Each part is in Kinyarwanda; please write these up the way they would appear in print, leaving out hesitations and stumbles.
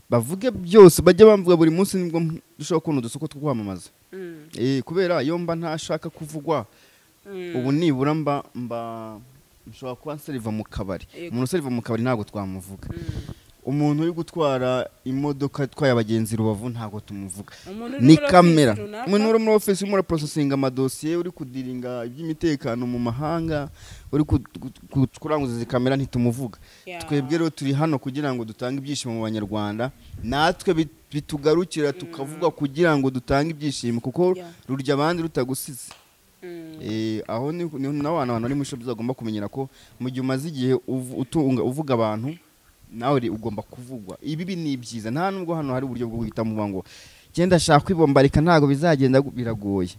Bavuge byose, bajye bamvuga buri munsi, nibwo dushobora kubona udusoko two kwamamaza. Kubera iyo mba ntashaka kuvugwa, ubu nibura mba nshobora kuba nseriva mu kabari. Umuntu useriva mu kabari ntabwo twamuvuga. Umuntu uri gutwara imodoka itwaye abagenzi Rubavu ntabwo tumuvuga. Ni kamera. Umuntu uri muri office urimo processing amadosiye, uri kudiringa iby'imitekano mu mahanga, uri kuranguza izi kamera ntitumuvuga. Twebwe rero turi hano kugira ngo dutange ibyishimo mu Banyarwanda, natwe bitugarukira tukavuga kugira ngo dutange ibyishimo, kuko rurya abandi rutagusize. Aho ni n'abantu bari muri shop bagomba kumenyera ko mu gihe umaze igihe uvuga abantu, nawe ugomba kuvugwa. Ibibi ni byiza, nta nubwo hano hari uburyo bwo guhitamo ngo genda shaka kwibombarika, ntago bizagenda, biragoye.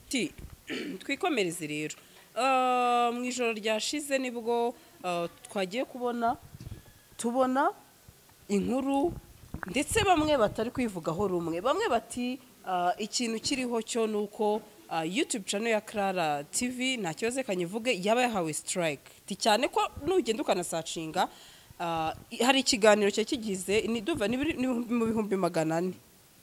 Twikomereze rero. Mu ijoro ryashize nibwo twagiye kubona tubona inkuru, ndetse bamwe batari kwivugaho rumwe, bamwe bati ikintu kiriho cyo nuko YouTube channel ya Clara TV nta kibazo kanyivuge yaba yahawe strike. Ti cyane ko nugenda ukanasacinga hari ikiganiro cye kigize ni duva ni mu 400,000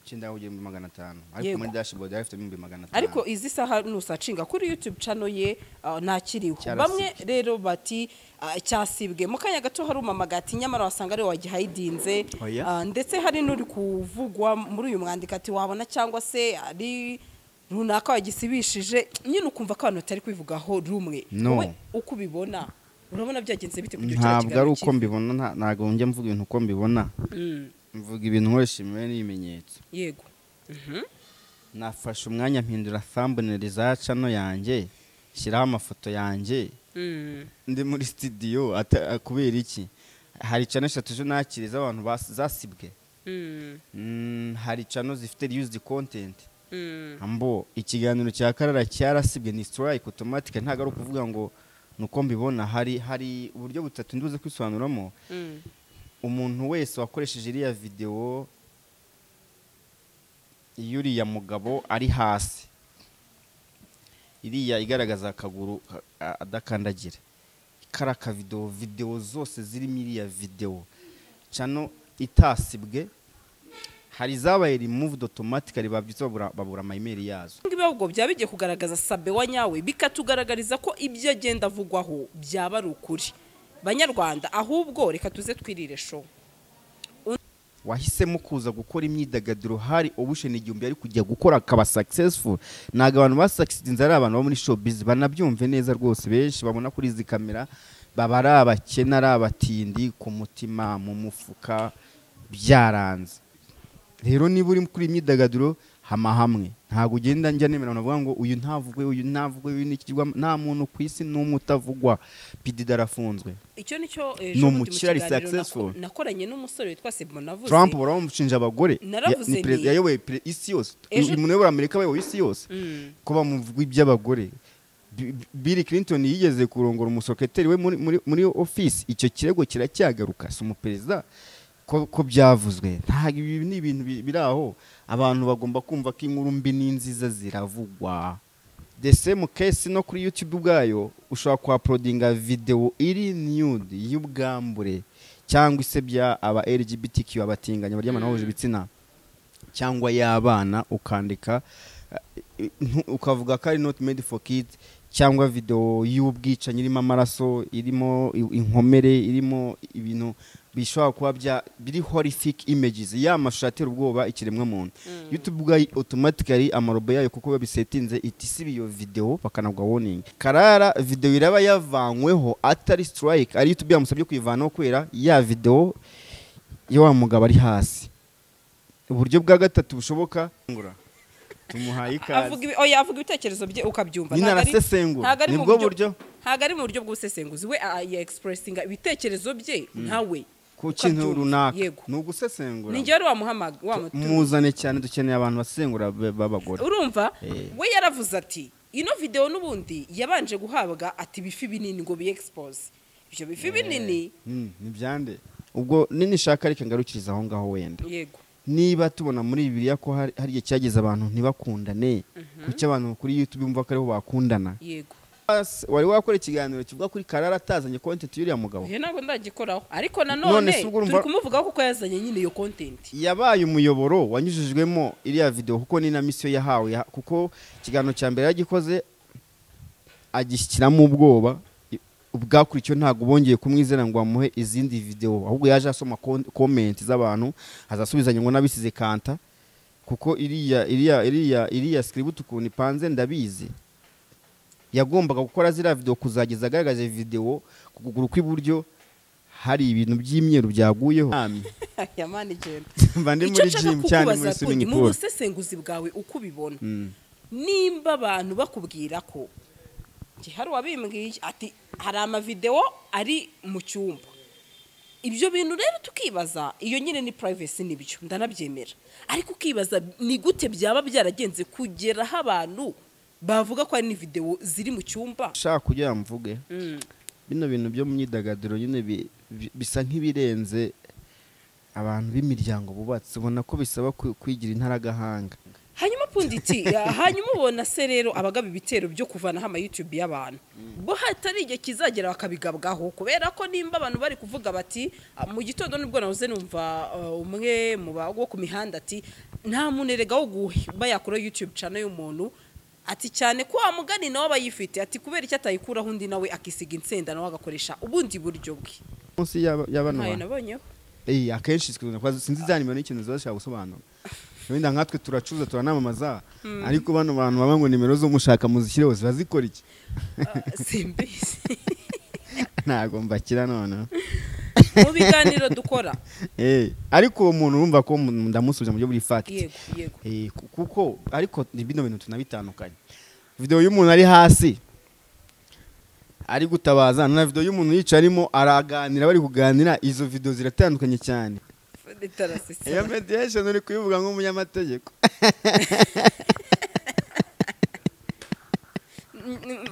cyenda kugera mu 500, ariko muri dashboard yari ifite 500,000. Ariko izi saha nusacinga kuri YouTube channel ye ntakiriho. Bamwe rero bati cyasibwe. Mu kanya gato hari umamagati nyamara wasanga ari wagihayidinze, ndetse hari n'uri kuvugwa muri uyu mwandiko ati wabona cyangwa se ari runaka wagisibishije, nyine ukumva ko abantu batari kwivugaho rumwe. Wowe uko ubibona urabona byagenze bite kugira cyo kiganiro? Ntabwo ari uko mbibona, ntago njya mvuga ibintu uko mbibona. Mvuga ibintu nkoresha imibare n'ibimenyetso. Yego. Nafashe umwanya mpindura thumbnail za channel yanjye, shyiraho amafoto yanjye. Ndi muri studio kubera iki? Hari channel eshatu ejo nakiriza abantu zasibwe. Hari channel zifite reused content. Ambo ikiganiro cya Karara cyarasibwe ni strike automatic, ntago ari ukuvuga ngo nuko mbibona. Hari uburyo butatu nduze kwisobanuramo. Umuntu wese wakoresheje iriya video yuriya mugabo ari hasi, iriya igaragaza akaguru adakandagira, karaka video zose zirimo iriya video channel itasibwe, hari zabaye removed automatically, babyitse babura ama email yazo. Ngibwo byaba bigiye kugaragaza Sabe wa nyawe, bikatugaragariza ko ibyo agenda avugwaho byaba ari ukuri. Banyarwanda, ahubwo reka tuze twirire show. Wahisemo kuza gukora imyidagaduro, hari obusheni igihumbi ari kujya gukora akaba successful. Ntago abantu ba succeedinze ari abantu bo muri showbiz, banabyumve neza rwose. Benshi babona kuri izi kamera baba ari abakene, ari abatindi ku mutima, mu mufuka byaranze. Rero niba uri kuri imyidagaduro hama hamwe, ntago ugenda njya nemera navuga ngo uyu ntavugwe, uyu ntavugwe, uyu nikigwa. Nta muntu ku isi n'umwe utavugwa. Pidida arafunzwe. Icyo nicyo no mukirari successful. Nakoranye n'umusore witwa Sebo navuze Trump baramushinja abagore, ni president yayoboye isi yose, umuntu uyobora Amerika bayoboye isi yose, ko bamuvugwa iby'abagore. Bill Clinton yigeze kurongora umusekreteri we muri office, icyo kirego kiracyagaruka. Si umuperezida ko byavuzwe. Ntabwo ibi ni ibintu biri aho abantu bagomba kumva ko inkuru mbi n'inziza ziravugwa. The same case no kuri YouTube ubwayo ushobora kuuploadinga video iri nude y'ubwambure cyangwa isebya aba LGBTQ, abatinganya baryamana bahuje ibitsina, cyangwa y'abana, ukandika ukavuga ko ari not made for kids, cyangwa video y'ubwicanyi irimo amaraso, irimo inkomere, irimo ibintu bishobora kuba biri horrific images, ya mashusho atera ubwoba ikiremwa muntu. YouTube ubwayo automatically amarobo yayo kuko babisetinze itisiba iyo video bakanagwa warning. Karara video iraba yavanyweho atari strike, ari YouTube yamusabye kuyivanaho kubera ya video yo wa mugabo ari hasi. Uburyo bwa gatatu bushoboka, tumuhaye ikaze. Avuga ibitekerezo bye ukabyumva. Ntabwo nibwo buryo, ntabwo ari mu buryo bw'ubusesenguzi, we ya expressinga ibitekerezo bye nkawe ku kintu runaka, ni ugusesengura. Ni njye wamuhamaga muzane cyane, dukeneye abantu basesengura b'abagore. Urumva we yaravuze ati ino video n'ubundi yabanje guhabwa ati bifi binini ngo bi expose ibyo bifi binini ni byande. Ubwo nini shaka reka ngarukiriza aho ngaho wenda. Yego. Niba tubona muri Bibiliya ko hari igihe cyageze abantu ntibakundane, kuki abantu kuri YouTube bumva ko ariho bakundana? Yego. Wari wakora ikiganiro kivuga kuri Karara atazanye content y'uriya mugabo? Ye, ntabwo ndagikoraho, ariko nanone turi kumuvugaho kuko yazanye nyine iyo content. Yabaye umuyoboro wanyujijwemo iriya video, kuko ni na mission yahawe, kuko ikiganiro cya mbere yagikoze agishyikiramo ubwoba ubwakurikiyo, ntabwo bongeye kumwizera ngo amuhe izindi video, ahubwo yaje asoma comment z'abantu azasubizanya ngo nabisize kanta, kuko iriya script ukuntu ipanze ndabizi. Yagombaga gukora ziriya video kuzageza agaragaje video ku kuguru kw'iburyo hari ibintu by'imyeru byaguyeho. Yamani genda. Mba ndi muri gym cyane, muri swimming pool. Mu busesenguzi bwawe uko ubibona, nimba abantu bakubwira ko hari wabimbwiye ati hari amavideo ari mu cyumba, ibyo bintu rero tukibaza, iyo nyine ni privacy nibyo ndanabyemera, ariko ukibaza ni gute byaba byaragenze kugera aho abantu bavuga ko ari ni video ziri mu cyumba. Shaka kugira mvuge bino bintu byo mu myidagaduro nyine bisa nk'ibirenze abantu b'imiryango bubatse, ubona ko bisaba kwigira intaragahanga. Hanyuma Punditi, hanyuma ubona se rero abagaba ibitero byo kuvanaho ama YouTube y'abantu bo hatari igihe kizagera bakabigabwaho, kubera ko nimba abantu bari kuvuga bati mu gitondo nibwo nahoze numva umwe mu bago ku mihanda ati nta munerega wo guba yakora YouTube channel y'umuntu, ati cyane ko wa mugani nawe abayifite, ati kubera icyo atayikuraho undi nawe akisiga insenda nawe agakoresha ubundi buryo bwe. Munsi y'abano nabonyeho akenshi sinzi za nimero n'ikintu zibashaka gusobanura. Wenda nkatwe turacuza turanamamaza, ariko bano bantu baba ngo nimero zo mushaka muzishyireho zibazikora iki? Simbizi. Ntago mbakira none. Mu biganiro dukora. Ariko uwo muntu urumva ko ndamusubiza mu byo buri fact. Yego, yego. Kuko ariko bino bintu tunabitandukanye. Video y'umuntu ari hasi ari gutabaza na video y'umuntu yica arimo araganira, bari kuganira, izo video ziratandukanye cyane. Iyo mediation uri kubivuga nk'umunyamategeko.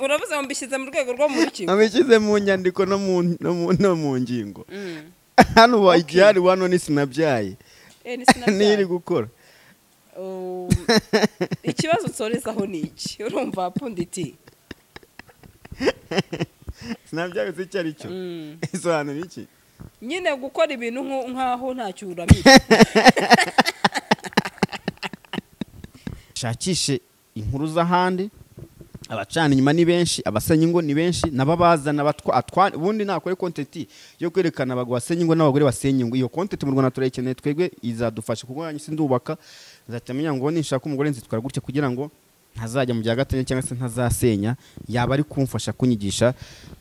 Uravuze ngo mbishyize mu rwego rwo mu rukiko. Mbishyize mu nyandiko no mu ngingo. Hano wajyari wano ni sinabyaye. Ni sinabyaye. Niri gukora. Ikibazo nsorezaho ni iki? Urumva Punditi? Sinabyaye se icyo ari cyo. Isobanura iki? Nyine gukora ibintu nkaho ntacyo uramira. Shakishe inkuru z'ahandi, abacana inyuma ni benshi, abasenya ingo ni benshi, nababazana batwa ubundi nakore content yo kwerekana abagabo basenya ingo n'abagore basenya ingo. Iyo content mu Rwanda turayikeneye twebwe, izadufasha kuko yanyu sindubaka nzatamenya ngo nishaka umugore nzitwara gutya kugira ngo ntazajya mu bya gatanya cyangwa se ntazasenya, yaba ari kumfasha kunyigisha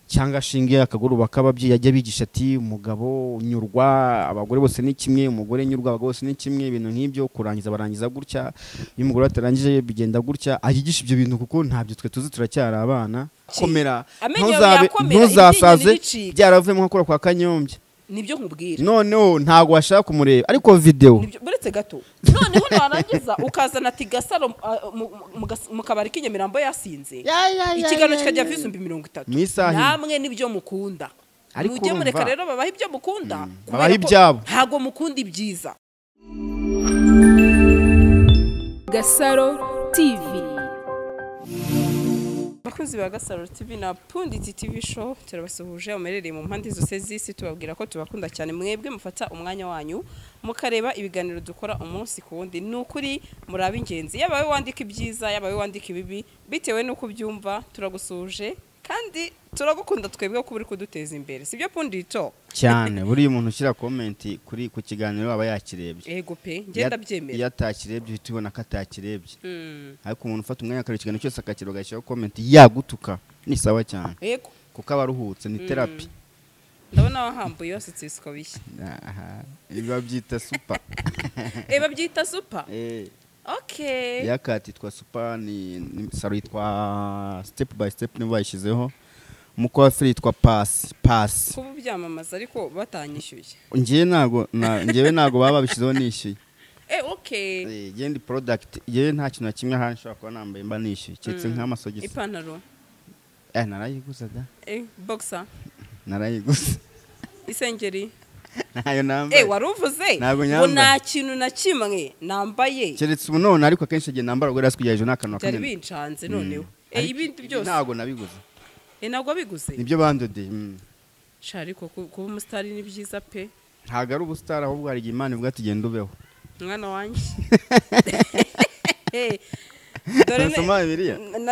cyangwa ashingiye akaguru bakababyi yajya bigisha ati umugabo nyurwa abagore bose ni kimwe, umugore nyurwa abagabo bose ni kimwe, ibintu nk'ibyo kurangiza barangiza gutya, iyo umugore atarangije bigenda gutya, ayigisha ibyo bintu kuko ntabyo twe tuzi turacyari abana. Komera ntuzasaze byaravuyemo nko kwa Kanyombya. Nibyo nkubwira. Noneho ntago washaka kumureba ariko video nibyo buretse gato. Noneho narangiza ukazana ati Gasaro mu kabari k'inyamirambo yasinze, ikiganiro kikajya views 30,000. Namwe nibyo mukunda. Mujye mureka rero babaha ibyo mukunda, babaha ibyabo, ntago mukunda ibyiza. Gasaro TV. Abakunzi ba Gasaro TV na Punditi TV show turabasuhuje umerereye mu mpande zose z'isi, tubabwira ko tubakunda cyane. Mwebwe mufata umwanya wanyu mukareba ibiganiro dukora umunsi ku wundi, ni ukuri muraba ingenzi, yaba we wandika ibyiza yaba we wandika ibibi bitewe n'uko ubyumva. Turagusuhuje kandi turagukunda twebwe ko uri kuduteza imbere, sibyo Pundito? Cyane buri umuntu ushyira comment kuri ku kiganiro aba yakirebye. Yego pe, ngenda byemera. Iyo atakirebye uhita ubona ko atakirebye. Ariko umuntu ufata umwanya akareba ikiganiro cyose akakireba agashyiraho comment yagutuka ni sawa cyane. Yego. Kuko aba aruhutse, ni therapy. Ndabona wahambuye wasutse isuko bishya. Aha, ibi babyita super. Babyita super? Okay. Yakati yitwa super, ni saro yitwa step by step nibo bayishyizeho. Umukwafiri yitwa pass. Kuba byamamaza ariko batanyishyuye. Ngewe ntago baba babishyizeho nishyuye. Okay. Ngewe product, ngewe nta kintu na kimwe hano nshobora kuba nambaye mba nishyuye keretse nk'amasogisi. Ipantaro. Narayiguze da. Boxer. Narayiguze. Isengeri. Nayo nambaye. Waruvuze ngo nta kintu na kimwe nambaye. Keretse ubu none ariko akenshi ngiye nambara ubwo rasi kugera ejo n'akantu kamwe. Byari bincanze noneho. Ibindi byose. Ntago nabiguze. Ntabwo wabiguze? Nibyo bandodeye. Sha ariko kuba umusitari ni byiza pe. Ntabwo ari ubusitari, ahubwo hari igihe Imana ivuga ati genda ubeho. Mwana wanjye. Dore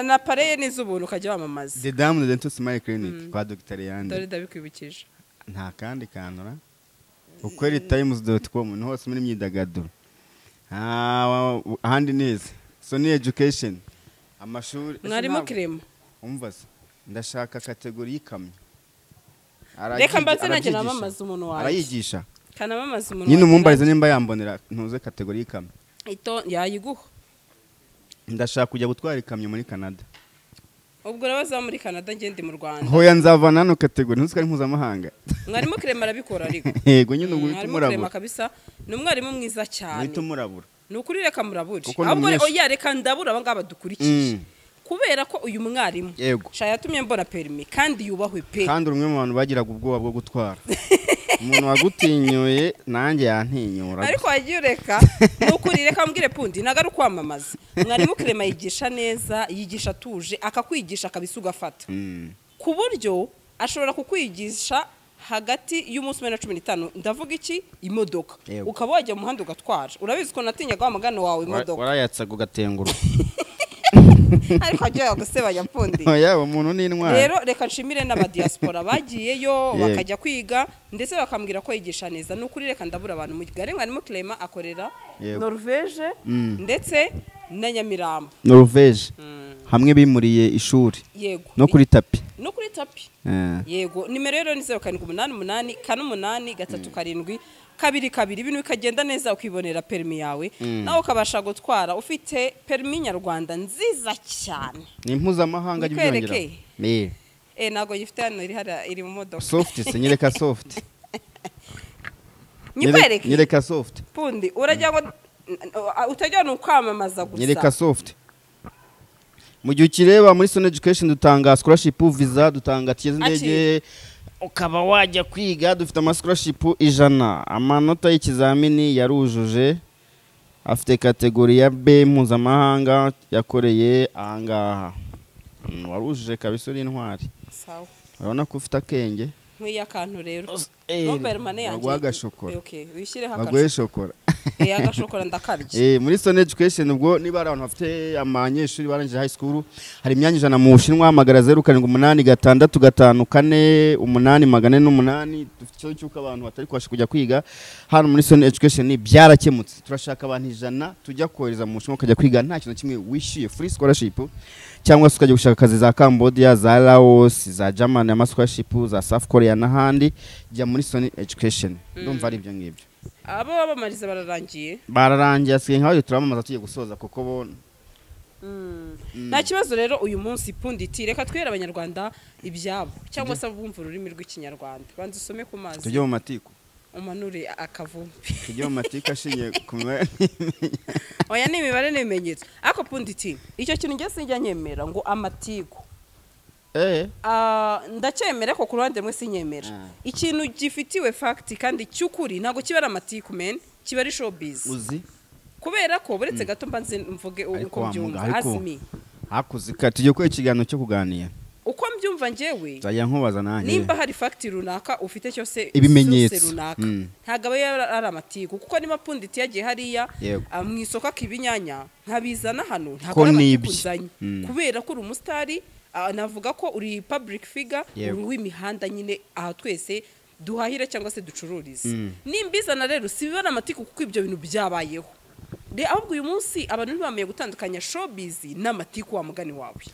na pareye n'iz'ubuntu ukajya wamamaza. The Diamond Dental Smile Clinic kwa Dr. Yande. Dore ndabikwibukije. Nta kandi kanura. Ukwelitimes.com ni hose muri myidagaduro. Ahandi neza. Sony Education. Amashuri. Mwarimu Clement. Umva se. Ndashaka kategori y'ikamyo. Reka mbanze nanjye namamaza umuntu wanjye. Arayigisha. Kanamamaza umuntu. Nyine umumbarize nimba yambonera ntuze kategori y'ikamyo. Ito yayiguha. Ndashaka kujya gutwara ikamyo muri Canada. Ubwo urabaza muri Canada ngende mu Rwanda. Hoya nzavana hano kategori ntuzi ko ari mpuzamahanga. Mwarimu Clement arabikora ariko. Yego nyine ubwo uhita umurabura. Mwarimu kabisa ni umwarimu mwiza cyane. Uhita umurabura. Ni ukuri reka murabure. Ahubwo oya reka ndabura aba ngaba dukurikiye. Kubera ko uyu mwarimu sha yatumye mbona permis kandi yubahwe pe. Kandi umwe mu bantu bagiraga ubwoba bwo gutwara. Umuntu wagutinyuye nanjye yantinyura. Ariko wagiye ureka nukuri reka mbwire pundi nagaru kwamamaza. Mwarimu Clement yigisha neza, yigisha atuje, akakwigisha akabisa ugafata. Ku buryo ashobora kukwigisha hagati y'umunsi umwe na 15 ndavuga iki imodoka ukaba wajya mu muhanda ugatwara. Urabizi ko natinyaga wa mugano wawe imodoka. Warayatsaga ugatengura. Ariko agiye gusebanya pundi. Oya umuntu ni intwari. Rero reka nshimire n'aba diaspora bagiyeyo bakajya kwiga ndetse bakambwira ko yigisha neza. Nukuri reka ndabura abantu mu Kigali. Mwarimu Clement akorera Norvege ndetse na Nyamirambo. Norvege hamwe bimuriye ishuri. Yego. No kuri tapi. No kuri tapi. Yego. Nimero rero ni 0788 48 37 22. Ibintu bikagenda neza ukibonera permis yawe nawe ukabasha gutwara ufite permis nyarwanda nziza cyane. Ni mpuzamahanga byongera. Ntago yifite hano iri hara iri mu modoka. Soft se nyereka soft. Nyikwereke. Nyereka soft. Pundi urajya ngo utajya no kwamamaza gusa. Nyereka soft. Mu gihe ukireba muri Sony Education dutanga scholarship, visa, dutanga ticket z'indege, ukaba wajya kwiga. Dufite ama scholarship 100. Amanota y'ikizamini yarujuje, afite kategori ya B mpuzamahanga, yakoreye ahangaha. Warujuje kabisa uri intwari. Sawa. Urabona ko ufite akenge. Nkwiye akantu rero. Mobile money yanjye. Baguha agashokora. Okay, wishyire Baguhe shokora. Agashokora ndakarya. Muri Sony Education ubwo niba ari abantu bafite amanyeshuri barangije high school, hari imyanya 100 mu Bushinwa. Hamagara 0786 554 8408. Dufite ikibazo cy'uko abantu batari kubasha kujya kwiga hano muri Sony Education byarakemutse. Turashaka abantu 100 tujya kohereza mu Bushinwa ukajya kwiga nta kintu kimwe wishyuye, free scholarship, cyangwa se ukajya gushaka akazi za Cambodia, za Laos, za Germany, ama scholarship za South Korea n'ahandi. Jya muri Sony Education. Ndumva ari ibyo ngibyo. Abo babamariza bararangiye. Bararangiye asigaye nkaho turamamaza tugiye gusoza kuko bo Nta kibazo rero uyu munsi pundi iti reka twere abanyarwanda ibyabo cyangwa se abumva ururimi rw'ikinyarwanda. Banza usome ku mazi. Tujye mu matiku. Umanure akavumbi. Tujye mu matiku ashingiye ku mibare. Oya ni imibare n'ibimenyetso. Ariko pundi iti icyo kintu nge sinjya nyemera ngo amatiku. Ndacyemera ko ku ruhande mwe sinyemera. Ikintu gifitiwe fact kandi cyukuri ntago kiba ari amatiku men, kiba ari showbiz. Uzi? Kubera ko buretse gato mbanze mvuge uko mbyumva asmi. Hakuzika tujye ko ikiganiro cyo kuganira. Uko mbyumva njewe nzajya nkubaza nanjye. Nimba hari fact runaka ufite cyose ibimenyetso runaka. Ntago aba ari amatiku kuko niba punditi yagiye hariya mu isoko akibinyanya nkabizana hano ntago ari amatiku nzanye. Kubera ko uri umusitari navuga ko uri public figure, uri w'imihanda nyine aha twese duhahira cyangwa se ducururiza. Nimbizana rero si bibana amatiku kuko ibyo bintu byabayeho. Ahubwo uyu munsi abantu ntibamenye gutandukanya showbiz n'amatiku wa mugani wawe.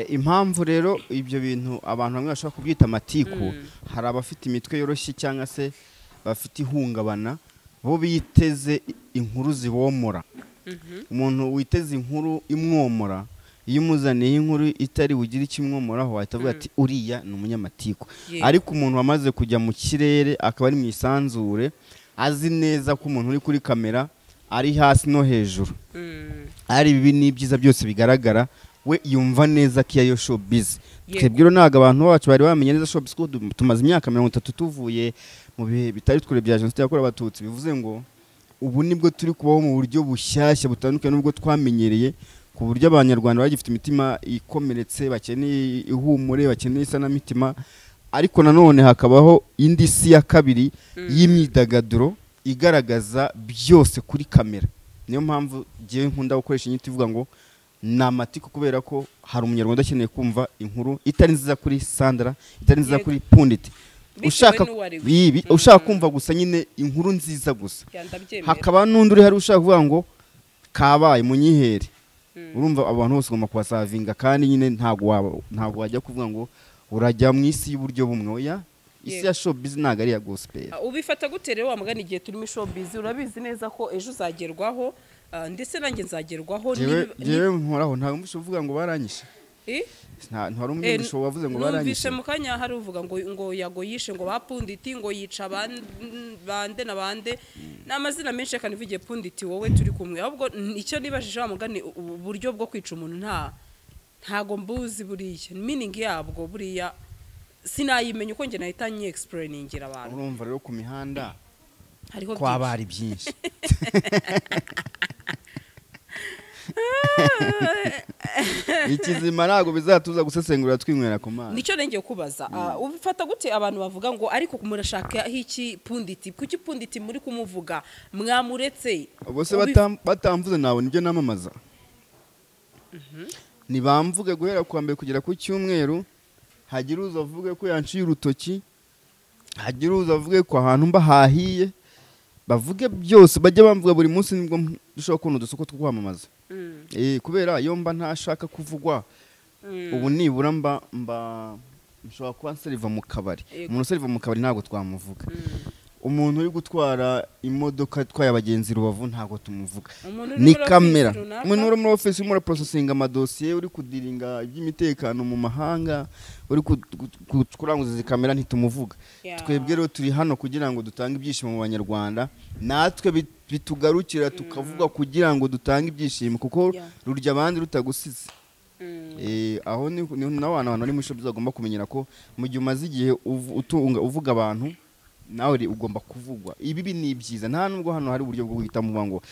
Impamvu rero ibyo bintu abantu bamwe bashobora kubyita amatiku, hari abafite imitwe yoroshye cyangwa se bafite ihungabana, bo biteze inkuru zibomora. Umuntu witeze inkuru imwomora, iyo umuzaniye inkuru itari bugire ikimwomoraho ahita avuga ati uriya ni umunyamatiku. Ariko umuntu wamaze kujya mu kirere akaba ari mu isanzure, azi neza ko umuntu uri kuri kamera ari hasi no hejuru, ari bibi n'ibyiza byose bigaragara, we yumva neza ko iyo showbiz. Twebwe ntago abantu bacu bari bamenye neza showbiz ko tumaze imyaka 30 tuvuye mu bihe bitari twure bya jenoside yakorewe abatutsi, bivuze ngo ubu nibwo turi kubaho mu buryo bushyashya butandukanye n'ubwo twamenyereye, Ku buryo abanyarwanda bagifite imitima ikomeretse, bakeneye ihumure, bakeneye isanamitima. Ariko nanone hakabaho indi si ya kabiri y'imyidagaduro igaragaza byose kuri kamera. Niyo mpamvu ngewe nkunda gukoresha inyito ivuga ngo ni amatiku, kubera ko hari umunyarwanda akeneye kumva inkuru itari nziza kuri Sandra, itari nziza kuri Pundit, ushaka kumva gusa nyine inkuru nziza gusa. Hakaba n'undi uri hari ushaka kuvuga ngo kabaye munyihere. Urumva abantu bose ugomba kubasavinga, kandi nyine ntago wajya kuvuga ngo urajya mu isi y'uburyo bumwe. Oya, isi ya showbiz ntago ari ya gospel. Ubifata gute rero wamugana igihe turimo showbiz? Urabizi neza ko ejo uzagerwaho, ndetse nanjye nzagerwaho. Jewe nkoraho ntago mbisho uvuga ngo baranyishe. Ntwari umunyamisho wavuze ngo baranyishe. Numvise mu kanya hari uvuga ngo yago yishe ngo bapunditi ngo yica bande na bande n'amazina menshi akanivugiye Punditi wowe turi kumwe. Ahubwo icyo nibajije wamugani, uburyo bwo kwica umuntu ntago mbuzi buriya meaning yabwo, buriya sinayimenya uko nge nahita nyi explainingira abantu. Urumva rero ku mihanda hariho kwabari byinshi. Ikizima ntago bizatuza gusesengura twinywera ku mazi. Nicyo nengeye kubaza, ubifata gute abantu bavuga ngo ariko murashaka iki Punditi, kuki Punditi muri kumuvuga mwamuretse? Bose batamvuze nawe nibyo namamaza. Nibamvuge guhera ku mbere kugera ku cyumweru, hagira uza avuge ko yanciye urutoki, hagira uza avuge ko ahantu mba hahiye, bavuge byose, bajye bamvuga buri munsi, nibwo dushobora kubona udusoko two kwamamaza. Kubera iyo mba ntashaka kuvugwa, ubu nibura mba nshobora kuba nseriva mu kabari. Umuntu useriva mu kabari ntabwo twamuvuga. Umuntu uri gutwara imodoka itwaye abagenzi Rubavu ntabwo tumuvuga. Ni kamera. Umuntu uri muri office urimo processing amadosiye, uri kudiringa iby'imitekano mu mahanga, uri kuranguza izi kamera ntitumuvuga. Twebwe rero turi hano kugira ngo dutange ibyishimo mu banyarwanda, natwe bitugarukira tukavuga kugira ngo dutange ibyishimo, kuko rurya abandi rutagusize. Aho ni n'abantu bari muri shop bagomba kumenyera ko mu gihe umaze igihe uvuga abantu, nawe ugomba kuvugwa. Ibibi ni byiza, nta nubwo hano hari uburyo bwo guhita muvuga ngo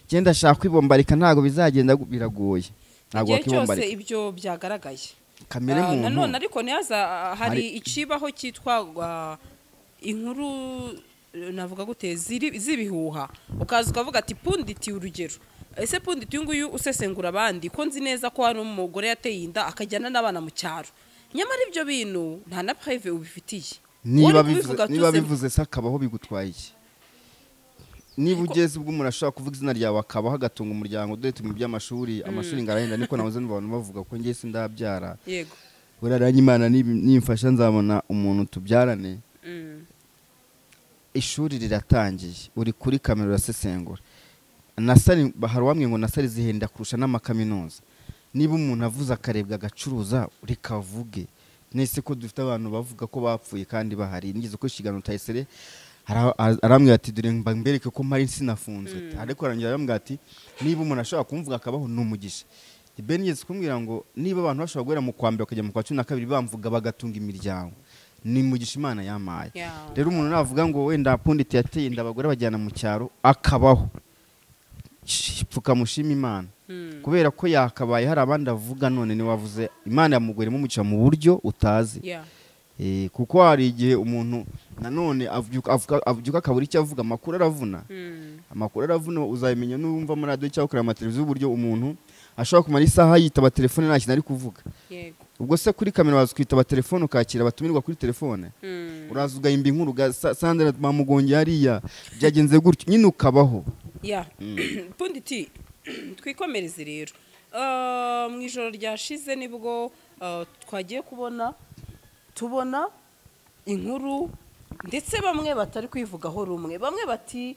genda shaka kwibombarika, ntago bizagenda, biragoye. Ntago wakibombarika ibyo byagaragaye kamere muntu. Nanone ariko nihaza hari ikibaho cyitwa inkuru navuga gute zibihuha, ukaza ukavuga ati Punditi urugero. Ese Punditi nguyu usesengura abandi, ko nzi neza ko hari umugore yateye inda akajyana n'abana mu cyaro, nyamara ibyo bintu nta na preuve ubifitiye. Niba bivuze se akabaho bigutwaye iki? Niba ugeze ubwo umuntu ashobora kuvuga izina ryawe akabaho agatunga umuryango, dore mu by'amashuri, amashuri ngarahenda, niko nahoze numva abantu bavuga ko ngiye sindabyara. Yego. Buraranye Imana nimfasha nzabona umuntu tubyarane. Ishuri riratangiye, uri kuri kamera urasesengura. Nasari hari wamwe ngo nasari zihenda kurusha n'amakaminuza. Niba umuntu avuze akarebwa agacuruza, rekavuge. Nese ko dufite abantu bavuga ko bapfuye kandi bahari. Nigeze ko ishigano Tayisere arambwira ati dore mbereke ko mpari sinafunzwe. Ariko arangira arambwira ati niba umuntu ashobora kumvuga akabaho ni umugisha. Ben yigeze kumbwira ngo niba abantu bashobora guhera mu kwa mbere bakajya mu kwa 12 bamvuga bagatunga imiryango, ni umugisha Imana yamaye. Rero umuntu navuga ngo wenda Punditi yateye inda abagore bajyana mu cyaro akabaho, pfuka mushima Imana. Kubera ko yakabaye hari abandi avuga none ni wavuze Imana yamugweremo umugisha mu buryo utazi. Kuko hari igihe umuntu nanone avuga akabura icyo avuga, amakuru aravuna. Amakuru aravuna uzayimenya n'umva muri radio cyangwa kuri amateleviziyo, uburyo umuntu ashobora kumara isaha yitaba telefone nta kintu ari kuvuga. Ubwo se kuri kamera waza kwitaba telefone ukakira abatumirwa kuri telefone, uraza ugahimba inkuru Sandra bamugonge hariya byagenze gutyo, nyine ukabaho. Punditi twikomereze rero. Mu ijoro ryashize nibwo twagiye kubona tubona inkuru, ndetse bamwe batari kwivugaho rumwe. Bamwe bati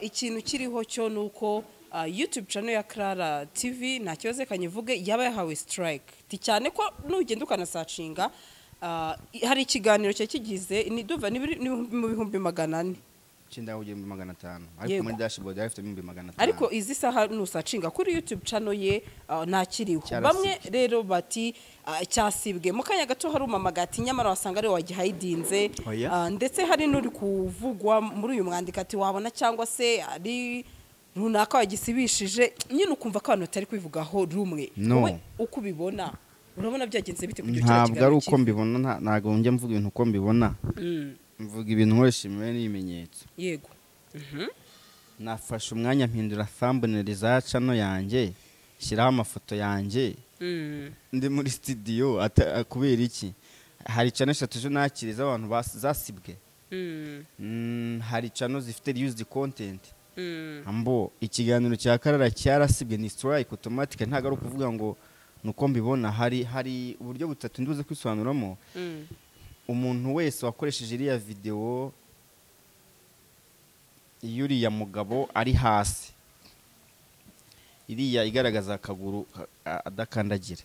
ikintu kiriho cyo nuko YouTube channel ya Clara TV nta kibazo kanyivuge yaba yahawe strike. Ti cyane ko nugenda ukanasacinga hari ikiganiro cye kigize ni duva ni mu 400,000 cyenda kugera mu 500, ariko muri dashboard yari ifite 500,000. Ariko izi saha nusacinga kuri YouTube channel ye ntakiriho. Bamwe rero bati cyasibwe. Mu kanya gato hari umamagati nyamara wasanga ari wagihayidinze, ndetse hari n'uri kuvugwa muri uyu mwandiko ati wabona cyangwa se ari Runaka wagisibishije nyine, ukumva ko abantu batari kwivugaho rumwe. Wowe uko ubibona, urabona byagenze bite kugira kiriya Ntabwo ari kiganiro uko kive? mbibona, ntabwo njya mvuga ibintu uko mbibona. Mvuga ibintu nkoresha imibare n'ibimenyetso. Nafashe umwanya mpindura thumbnail za channel yanjye, shyiraho amafoto yanjye ndi muri studio. Kubera iki? Hari channel eshatu ejo nakiriye z'abantu zasibwe. Hari channel zifite reused content. Ambo ikiganiro cya Karara cyarasibwe, ni strike automatic. Ntabwo ari ukuvuga ngo nuko mbibona. Hari uburyo butatu ndibuze kwisobanuramo. Umuntu wese wakoresheje iriya video iyo uriya mugabo ari hasi, iriya igaragaza akaguru adakandagira,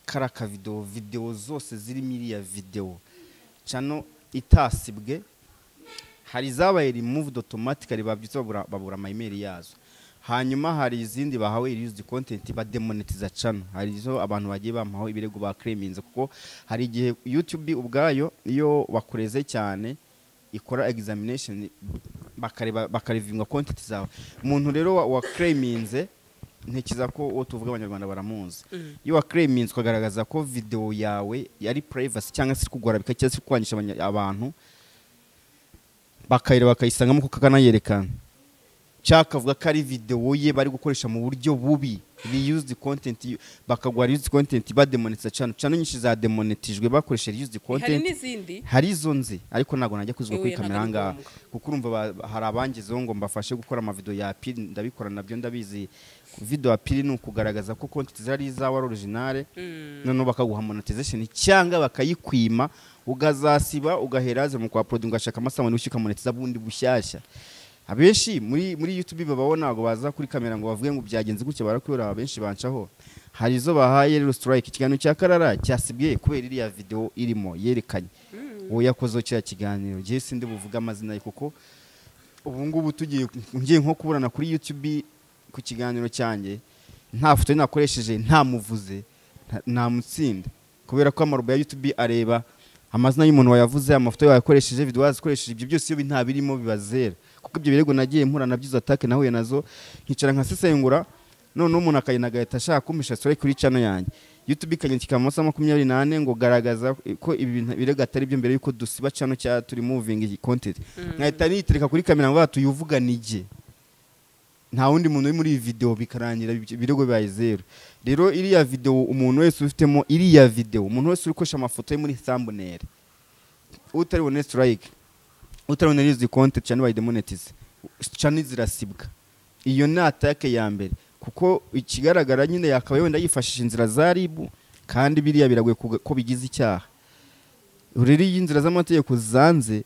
kariya kavideo, video zose zirimo iriya video, channel itasibwe, hari izabaye removed automatically, babyutse babura ama email yazo. Hanyuma hari izindi bahawe reused content, bademonetiza channel. Hari izo abantu bagiye bampaho ibirego, ba claiminze, kuko hari igihe YouTube ubwayo iyo bakureze cyane ikora examination, bakareba, bakareviewinga content zawe. Umuntu rero wa claiminze, ntekereza ko uwo tuvuga Abanyarwanda baramuzi. Iyo wa claiminze ukagaragaza ko video yawe yari privacy cyangwa se kugorabika cyangwa se kwangisha abantu, bakayireba bakayisangamo kuko akanayerekana, cyangwa akavuga ko ari video ye bari gukoresha mu buryo bubi, reused content, bakaguha reused content, bademonetiza channel. Channel nyinshi za demonetijwe bakoresha reused Hari content. n'izindi. Hari izo nzi, ariko ntabwo najya kuzivuga kuri Oya, ntabwo kamera ari ahangaha, ngombwa. kuko urumva hari abangezeho ngo mbafashe gukora amavideo ya appeal. Ndabikora nabyo, ndabizi. Video appeal ni ukugaragaza ko content zari izawe ari originale, noneho bakaguha monetization cyangwa bakayikwima, ukazasiba ugahera mu kwa uploading, ugashaka amasaha wishyuka ukamonetiza bundi bushyashya. Abenshi muri YouTube babaho ntabwo baza kuri kamera ngo bavuge ngo byagenze gutya, barakubera. Abenshi bancaho. Hari izo bahaye rero strike. Ikiganiro cya Karara cyasibwe kubera iriya video irimo yerekanye uwo yakozeho kiriya kiganiro. Njyewe sindi buvuge amazina ye, kuko ubu ngubu tugiye ngiye nko kuburana kuri YouTube ku kiganiro cyanjye nta foto nakoresheje, ntamuvuze, ntamutsinda, kubera ko amarobo ya YouTube areba amazina y'umuntu wayavuze, amafoto yakoresheje, video yazikoresheje. Ibyo byose iyo nta birimo biba zero. Kuko ibyo birego nagiye mpura nabyo, izo attack nahuye nazo, nkicara nkasesengura, noneho umuntu akagenda agahita ashaka kumpisha story kuri channel yanjye, YouTube ikanyandikira mu masaha 24 ngo garagaza ko ibi bintu birego atari byo mbere yuko dusiba channel cya turi moving iyi content. Nkahita nitereka kuri kamera ngo tuyuvuga nijye, nta wundi muntu uri muri iyi video, bikarangira ibirego bibaye zero. Rero iriya video, umuntu wese ufitemo iriya video, umuntu wese uri gukoresha amafoto ye muri thumbnail, utari bubone strike, utari bubone izi content cyane bayidemonetize, channel zirasibwa. Iyo ni attack ya mbere, kuko ikigaragara nyine yakabaye wenda yifashisha inzira za RIB, kandi biriya biragoye ko bigize icyaha. Rero iyo inzira z'amategeko zanze,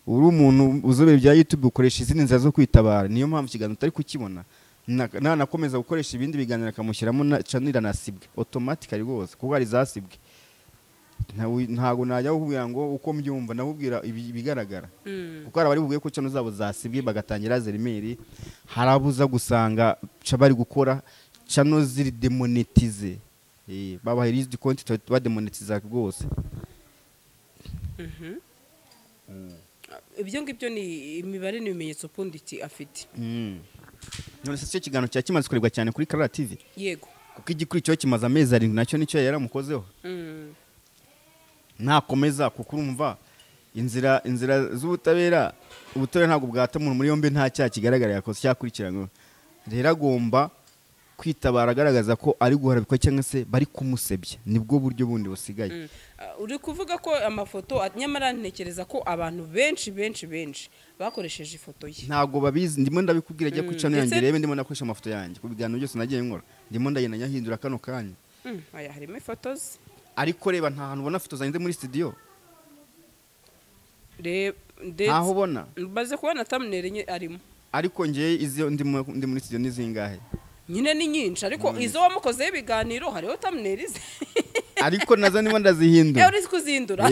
uri umuntu uzobera ibya YouTube, ukoresha izindi nzira zo kwitabara. Niyo mpamvu ikiganiro utari kukibona. Nanakomeza gukoresha ibindi biganiro akamushyiramo na channel iranasibwe automatically rwose, kuko hari zasibwe. Ntabwo najya kukubwira ngo uko mbyumva, nakubwira ibigaragara, kuko hari abari buvuge ko channel zabo zasibwe bagatangira zerimeri. Hari abuza gusanga ca bari gukora channel ziri demonetize, babaha reused content, bademonetiza rwose. Ibyo ngibyo ni imibare n'ibimenyetso Pundit afite. None se icyo kiganiro cya kimaze kurebwa cyane kuri Karara TV? Yego. Kuko igikurikiyeho kimaze amezi 7, nacyo nicyo yari yaramukozeho. Nakomeza, kuko urumva inzira z'ubutabera, ubutabera ntabwo bwata umuntu muri yombi nta cyaha kigaragara yakoze cyakurikiranyweho. Rero agomba kwitabara agaragaza ko ari guharabikwa cyangwa se bari kumusebya, nibwo buryo bundi busigaye. Uri kuvuga ko amafoto, nyamara ntekereza ko abantu benshi benshi benshi bakoresheje ifoto ye. Ntabwo babizi, ndimo ndabikubwira. Ajya kuri channel yanjye, Ndetse- rebe, ndimo ndakoresha amafoto yanjye ku biganiro byose nagiye nkora, ndimo ndagenda nyahindura kano kanya. Aya harimo ifoto ze. Ariko reba, nta hantu ubona foto zanjye muri studio. Ndetse Ntaho ubona. Maze kubona thumbnail enye arimo. Ariko njye izo ndi muri studio ni zingahe? Nyine ni nyinshi, ariko izo wamukozeho ibiganiro hariho thumbnail ze. Ariko nazo ndimo ndazihindura. Uri kuzihindura.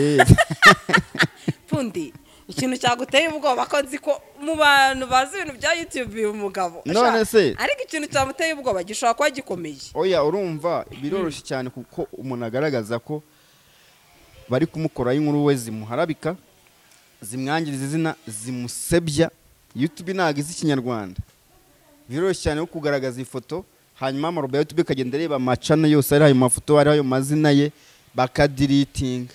Pundi, ikintu cyaguteye ubwoba, ko nzi ko mu bantu bazi ibintu bya YouTube uyu mugabo None se? Ariko ikintu cyamuteye ubwoba gishobora kuba gikomeye. Oya, urumva biroroshye cyane, kuko umuntu agaragaza ko bari kumukoraho inkuru we zimuharabika, zimwangiriza izina, zimusebya. YouTube ntabwo izi Ikinyarwanda. Biroroshye cyane kugaragaza ifoto, hanyuma amarobo ya YouTube kagenda areba amacana yose ari ayo mafoto, ari ayo mazina ye, bakadiritinga.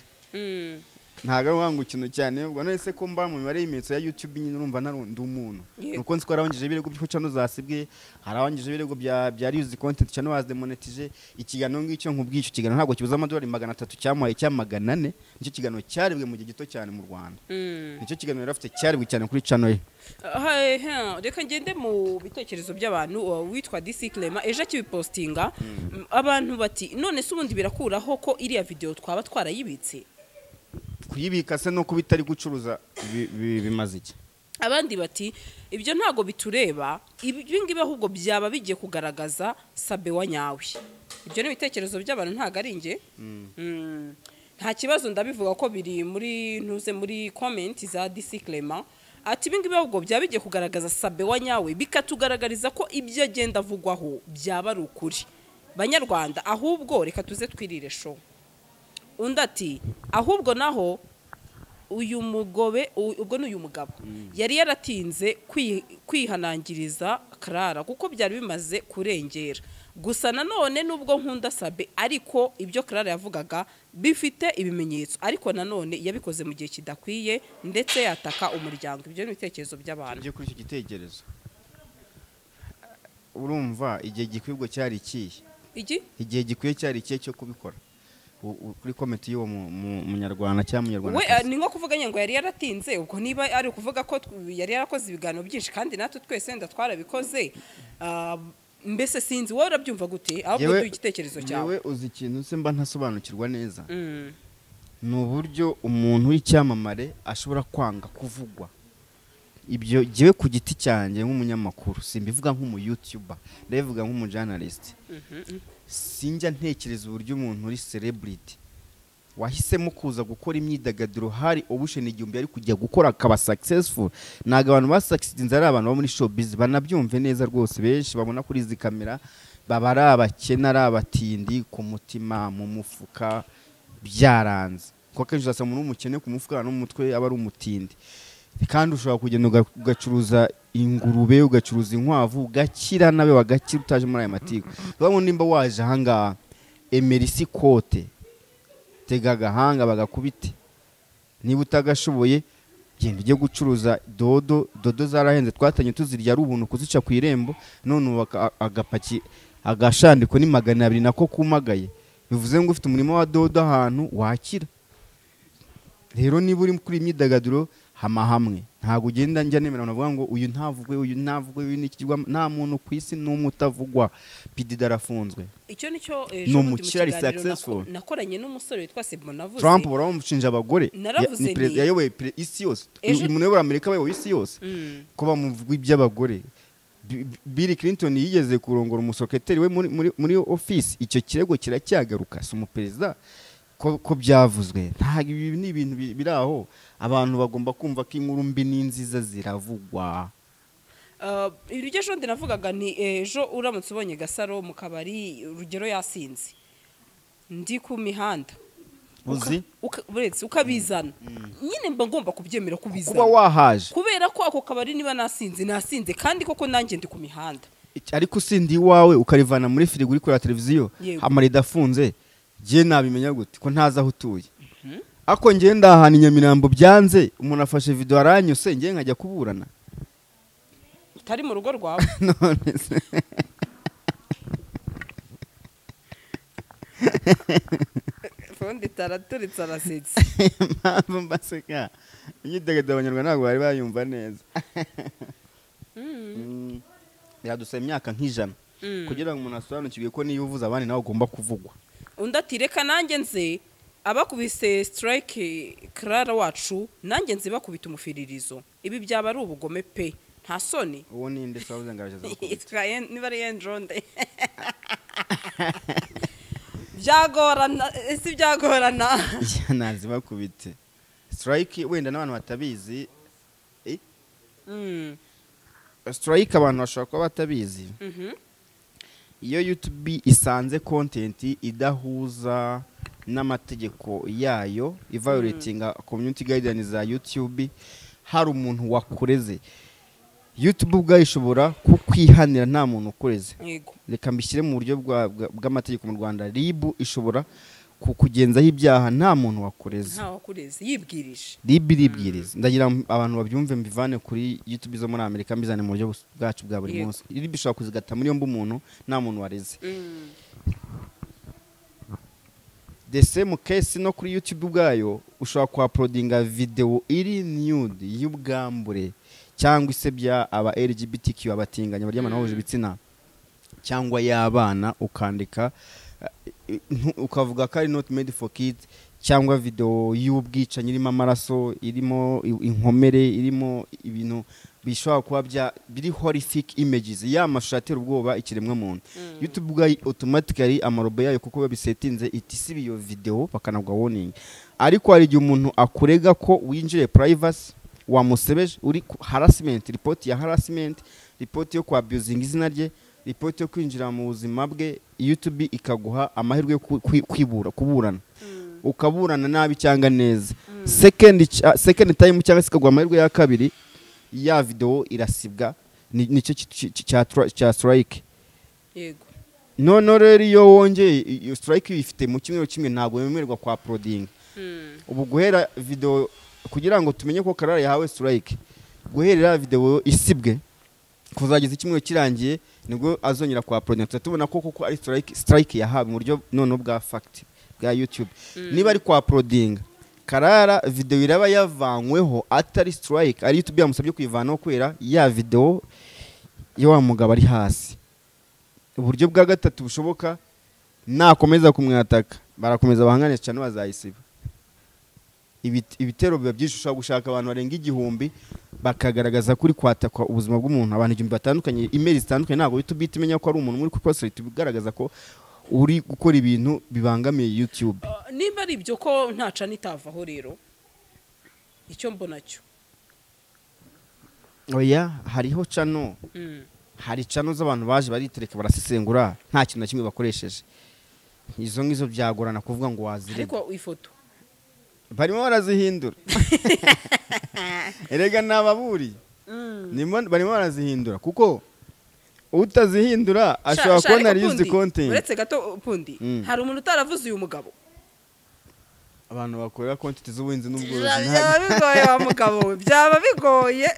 Ntago ari ngo ikintu cyane ubwo none se ko mba mu mibare y'imitso ya YouTube nyine urumva narundi umuntu. Nuko nzi ko arabangije ibirego by'uko channel zasibwe, harabangije ibirego bya reuse content channel was demonetized. Ikiganiro ngicyo nkubwiye, icyo kiganiro ntabwo kibuza amadolari 300 cyamuhaye cya 400, nicyo kiganiro cyaribwe mu gihe gito cyane mu Rwanda. Nicyo kiganiro yari afite cyaribwe cyane kuri channel ye. Reka ngende mu bitekerezo by'abantu. Witwa DC Clement ejo akibipostinga, abantu bati none se ubundi birakuraho ko iriya video twaba twarayibitse? Kuyibika se no kubitari gucuruza bimaze iki? Abandi bati ibyo ntago bitureba, ibi ngibi ahubwo byaba bigiye kugaragaza Sabe wa nyawe. Ibyo ni ibitekerezo by'abantu ntago ari nge. Nta kibazo ndabivuga ko biri muri ntuze muri comment za DC Clement. Ati ibi ngibi ahubwo byaba bigiye kugaragaza Sabe wa nyawe, bikatugaragariza ko ibyo agenda avugwaho byaba ari ukuri. Banyarwanda ahubwo reka tuze twirire show. Undi ati ahubwo naho uyu mugobe, ubwo ni uyu mugabo yari yaratinze kwihanangiriza Clara kuko byari bimaze kurengera. Gusa nanone nubwo nkunda Sabe, ariko ibyo Clara yavugaga bifite ibimenyetso, ariko nanone yabikoze mu gihe kidakwiye ndetse yataka umuryango. Ibyo ni ibitekerezo by'abantu. Ibyo kuri icyo gitekerezo urumva igihe gikwiye ubwo cyari ikihe? Igihe gikwiye cyari ikihe cyo kubikora? Kuri komite y'uwo munyarwanda cyangwa munyarwanda we ni nko kuvuga ngo yari yaratinze, ubwo niba ari ukuvuga ko yari yarakoze ibiganiro byinshi kandi natwe twese nda twarabikoze. Mbese sinzi wowe urabyumva gute, ahubwo duhe igitekerezo cyawe. Yewe uzi ikintu se mba ntasobanukirwa neza, ni uburyo umuntu w'icyamamare ashobora kwanga kuvugwa. Ibyo jewe ku giti cyanjye nk'umunyamakuru simbivuga nk'umu YouTuber, ndabivuga nk'umu journalist. Sinjya ntekereza uburyo umuntu uri celebrity wahisemo kuza gukora imyidagaduro hari option igihumbi ari kujya gukora akaba successful. Ntago abantu ba succeedinze ari abantu bo muri showbiz, banabyumve neza rwose. Benshi babona kuri izi kamera baba ari abakene, ari abatindi ku mutima, mu mufuka byaranze. Kuko akenshi uzasanga umuntu w'umukene ku mufuka no mu mutwe aba ari umutindi. Kandi ushobora kugenda ugacuruza ingurube, ugacuruza inkwavu, ugakira nawe wagakira utaje muri aya matiko. Urabona nimba waje ahangaha Emerisi kote tega agahanga bagakubite, niba utagashoboye genda ujye gucuruza dodo. Dodo zarahenze, twatanye tuzirya ari ubuntu kuzica ku irembo, none ubu agapaki agashandiko ni 200 nako kumagaye. Bivuze ngo ufite umurimo wa dodo ahantu wakira. Rero niba uri kuri imyidagaduro hama hamwe, ntago ugenda njya nemera navuga ngo uyu ntavugwe, uyu ntavugwe, uyu nikigwa. Nta muntu ku isi n'umwe utavugwa. Pidida arafunzwe. Icyo nicyo ejo mu kiganiro nakoranye n'umusore witwa Sebo navuze. Trump baramushinja abagore, ni perezida yayoboye isi yose, umuntu uyobora Amerika ayoboye isi yose, ko bamuvuga iby'abagore. Bill Clinton yigeze kurongora umusekreteri we muri office, icyo kirego kiracyagaruka. Si umuperezida ko byavuzwe. Ntabwo ibi ni ibintu biri aho abantu bagomba kumva ko inkuru mbi n'inziza ziravugwa. Iryo ejo navugaga ni ejo uramutse ubonye Gasaro mu kabari, urugero yasinze, ndi ku mihanda uzi uretse ukabizana nyine mba ngomba kubyemera kubizana kuba wahaje, kubera ko ako kabari niba nasinze kandi koko nanjye ndi ku mihanda. Ariko usindi iwawe ukarivana muri firigo uri kureba televiziyo amarido afunze, je nabimenya gute ko ntaza aho utuye? Ako ngenda ahantu i Nyamirambo byanze, umuntu afashe video aranyuse, ngiye nkajya kuburana utari mu rugo rwawe. None se Fundi taraturitse arasetse. Impamvu mbaseka, imyidagaduro abanyarwanda ntabwo bari bayumva neza. Biradusaba imyaka nk'ijana kugira ngo umuntu asobanukirwe ko niyo uvuze abandi nawe ugomba kuvugwa. Undi ati reka nanjye nze abakubise strike Clara wacu, nanjye nze bakubita umufiririzo, ibi byaba ari ubugome pe, nta soni. Uwo ni nde savuze ngaraje zakubita? Niba ari Endronde. Byagorana, si byagorana. Nazi bakubite strike wenda n'abantu batabizi. Strike abantu bashobora kuba batabizi. Iyo YouTube isanze content idahuza n'amategeko yayo, iviolatinga community guidelines za YouTube, hari umuntu wakureze, YouTube ubwayo ishobora kukwihanira nta muntu ukureze. Reka mbishyire mu buryo bw'amategeko mu Rwanda. RIB ishobora kukugenzaho ibyaha nta muntu wakureze. Nta wakureze, yibwirije. RIB iribwiriza. Ndagira abantu babyumve mbivane kuri YouTube zo muri Amerika mbizane mu buryo bwacu bwa buri munsi. RIB ishobora kuzigata muri yombi umuntu nta muntu wareze. The same case no kuri YouTube ubwayo ushobora kuuploadinga video iri nude y'ubwambure cyangwa isebya aba LGBTQ, abatinganya baryamana bahuje ibitsina, cyangwa y'abana, ukandika ukavuga ko ari not made for kids, cyangwa video y'ubwicanyi irimo amaraso, irimo inkomere, irimo ibintu bishobora kuba biri horrific images, ya mashusho atera ubwoba ikiremwa muntu. YouTube ubwayo automatically amarobo yayo kuko babisetinze itisiba iyo video bakanagwa warning. Ariko hari igihe umuntu akurega ko winjire privacy, wamusebeje, uri harassment, report ya harassment, report yo kwa abusing izina rye, report yo kwinjira mu buzima bwe, YouTube ikaguha amahirwe yo kwibura, kuburana. Ukaburana nabi cyangwa neza. Second time cyangwa se ikaguha amahirwe ya kabiri, ya video irasibwa, nicyo cya strike. Yego. None rero iyo wongeye iyo strike ifite mu kimwe kimwe ntabwo wemererwa kwa uploading. Ubu guhera video kugira ngo tumenye ko Karara yahawe strike, guherera video isibwe kuzageza ikimwe kirangiye nibwo azongera kwa uploading. Tubona ko koko ari strike yahawe mu buryo none bwa fact bwa YouTube. Niba ari kwa uploading Karara video iraba yavanyweho atari strike, ari YouTube yamusabye kuyivanaho kwera ya video yo wa mugabo ari hasi. Uburyo bwa gatatu bushoboka, nakomeza kumwataka barakomeza bahangane cyane bazayisiba. Ibitero biba byinshi, ushobora gushaka abantu barenga 1000 bakagaragaza kuri kwatakwa ubuzima bw'umuntu, abantu 1000 batandukanye, email zitandukanye, ntabwo YouTube itimenya ko ari umuntu muri kuko bigaragaza ko uri gukora ibintu bibangamiye YouTube. Nimba ari ibyo ko ntaca nitavaho rero icyo mbona cyo oya hariho channel. Hari channel z'abantu baje baritereka barasesengura nta kintu na kimwe bakoresheje. Izo ngizo byagorana kuvuga ngo wazire. Ariko ifoto barimo barazihindura. Erega nababuri. Barimo barazihindura kuko utazihindura ashobora kubona reused content. Uretse gato Pundi, hari umuntu utaravuze uyu mugabo. Abantu bakorera content z'ubuhinzi n'ubworozi byaba bigoye wa mugabo we, byaba bigoye.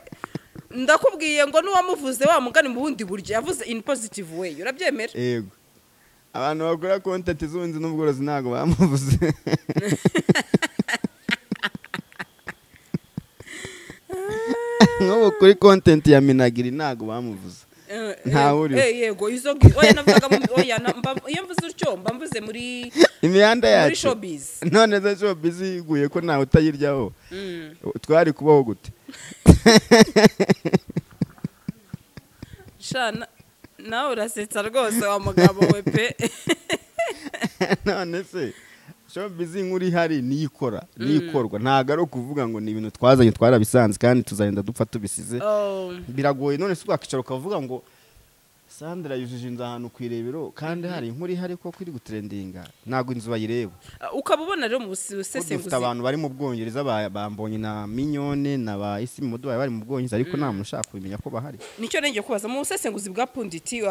Ndakubwiye ngo nuwamuvuze wa mugani mu bundi buryo yavuze in positive way, urabyemera? Yego. Abantu bakora content z'ubuhinzi n'ubworozi ntago bamuvuze. Ngo kuri content ya Minagiri ntago bamuvuze. Yego izo oya navuga oya iyo mvuze utyo mba mvuze muri imihanda yacu muri showbiz. None za showbiz iguye ko nawe utayiryaho. Twari kubaho gute? Shana nawe urasetsa rwose wa mugabo we pe. None se showbiz inkuru ihari niyikora niyikorwa, ntago ari ukuvuga ngo ni ibintu twazanye twarabisanze kandi tuzagenda dupfa tubisize. Biragoye. None se wakicara ukavuga ngo Sandra yujuje inzu ahantu kwirebero kandi hari inkuru ihari ko kuri gutrendinga, ntago inzu bayireba. Ukaba ubona rero mu busesenguzi dufite abantu bari mu Bwongereza bambonye na Mignone na ba Isi Mudu bari mu Bwongereza, ariko nta muntu ushaka kubimenya ko bahari. Nicyo nenge kubaza mu busesenguzi bwa Punditi,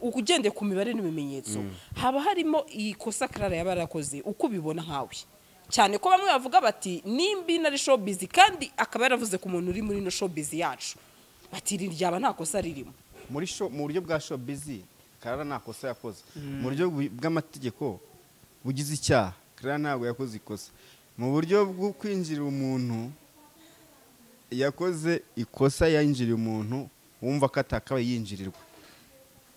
ugendeye ku mibare n'ibimenyetso, haba harimo ikosa Karara yabarakoze uko ubibona nkawe? Cyane ko bamwe bavuga bati nimbi nari showbiz kandi akaba yaravuze ku muntu uri muri no showbiz yacu, bati ryaba nta kosa ririmo. Muri show, mu buryo bwa showbiz Karara nta kosa yakoze. Mu buryo bw'amategeko bugize icyaha Karara ntabwo yakoze ikosa. Mu buryo bwo kwinjira umuntu yakoze ikosa, yinjiriye umuntu wumva ko atakabaye yinjirirwa.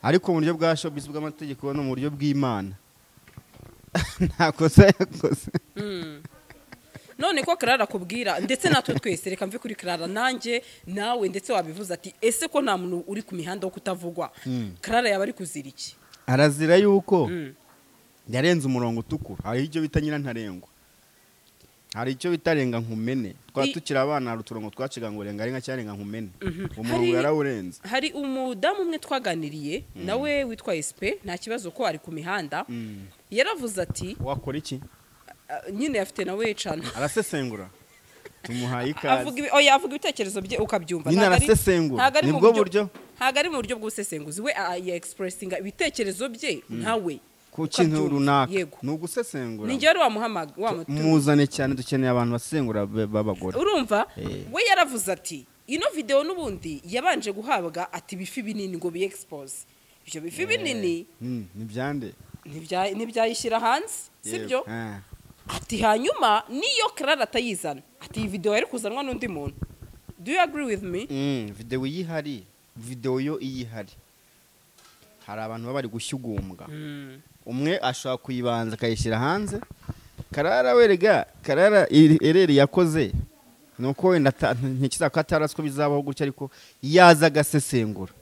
Ariko mu buryo bwa showbiz bw'amategeko no mu buryo bw'Imana nta kosa yakoze. None ko Karara akubwira ndetse natwe twese, reka mve kuri Karara nanjye nawe ndetse wabivuze ati ese ko nta muntu uri ku mihanda wo kutavugwa, Karara yaba ari kuzira iki? Arazira yuko yarenze umurongo utukura. Hari icyo bita nyirantarengwa, hari icyo bitarenga nkumene. Twatukira abana hari uturongo twaciga ngo renga renga cyarenga nkumene, umurongo yarawurenze. Hari umudamu umwe twaganiriye nawe witwa SP, nta kibazo ko ari ku mihanda, yaravuze ati wakora iki? Nyine afite nawe cana arasesengura. Tumuhaye ikaze. Oya, avuga ibitekerezo bye ukabyumva. Nyine arasesengura. Nibwo buryo. Ntabwo ari mu buryo bw'ubusesenguzi, we ya expressinga ibitekerezo bye nkawe ku kintu runaka. Yego. Ni ugusesengura. Ni njye wari wamuhamaga, wamutumye. Muzane cyane, dukeneye abantu basesengura b'abagore. Urumva? We yaravuze ati ino video n'ubundi yabanje guhabwa ati bifi binini ngo bi expose. Ibyo bifi binini ni byande? Ntibyayishyira hanze, sibyo? Ati hanyuma niyo Clara atayizana, ati iyi video yari kuzanwa n'undi muntu. Do you agree with me? Video yihari, video yo iyihari. Hari abantu baba bari gushyugumbwa. Umwe ashobora kuyibanza akayishyira hanze. Karara werega, Karara ereri yakoze nuko wenda ntekereza ko ataraswe bizabaho gutya, ariko yaza agasesengura,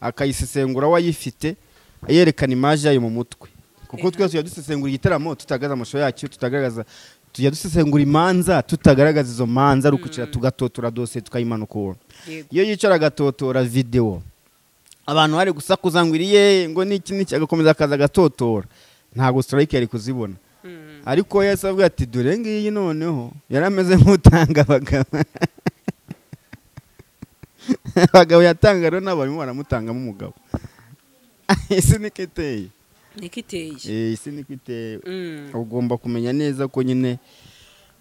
akayisesengura wayifite yerekana image yayo mu mutwe. Kuko twese tujya dusesengura igitaramo tutagaragaza amashusho yacyo, tutagaragaza, tujya dusesengura imanza tutagaragaza izo manza, ari ukwicara tugatotora dosiye tukayimanukura. Iyo yicara agatotora video, abantu bari gusakuza ngo iriye ngo niki niki, agakomeza akaza agatotora, ntabwo strike yari kuzibona. Ariko Yesu avuga ati dore ngiyi noneho yarameze nk'utanga abagabo. Abagabo yatanga rero nabo barimo baramutangamo umugabo. Isi niko iteye. Niko iteye. Isi niko iteye. Ugomba kumenya neza ko nyine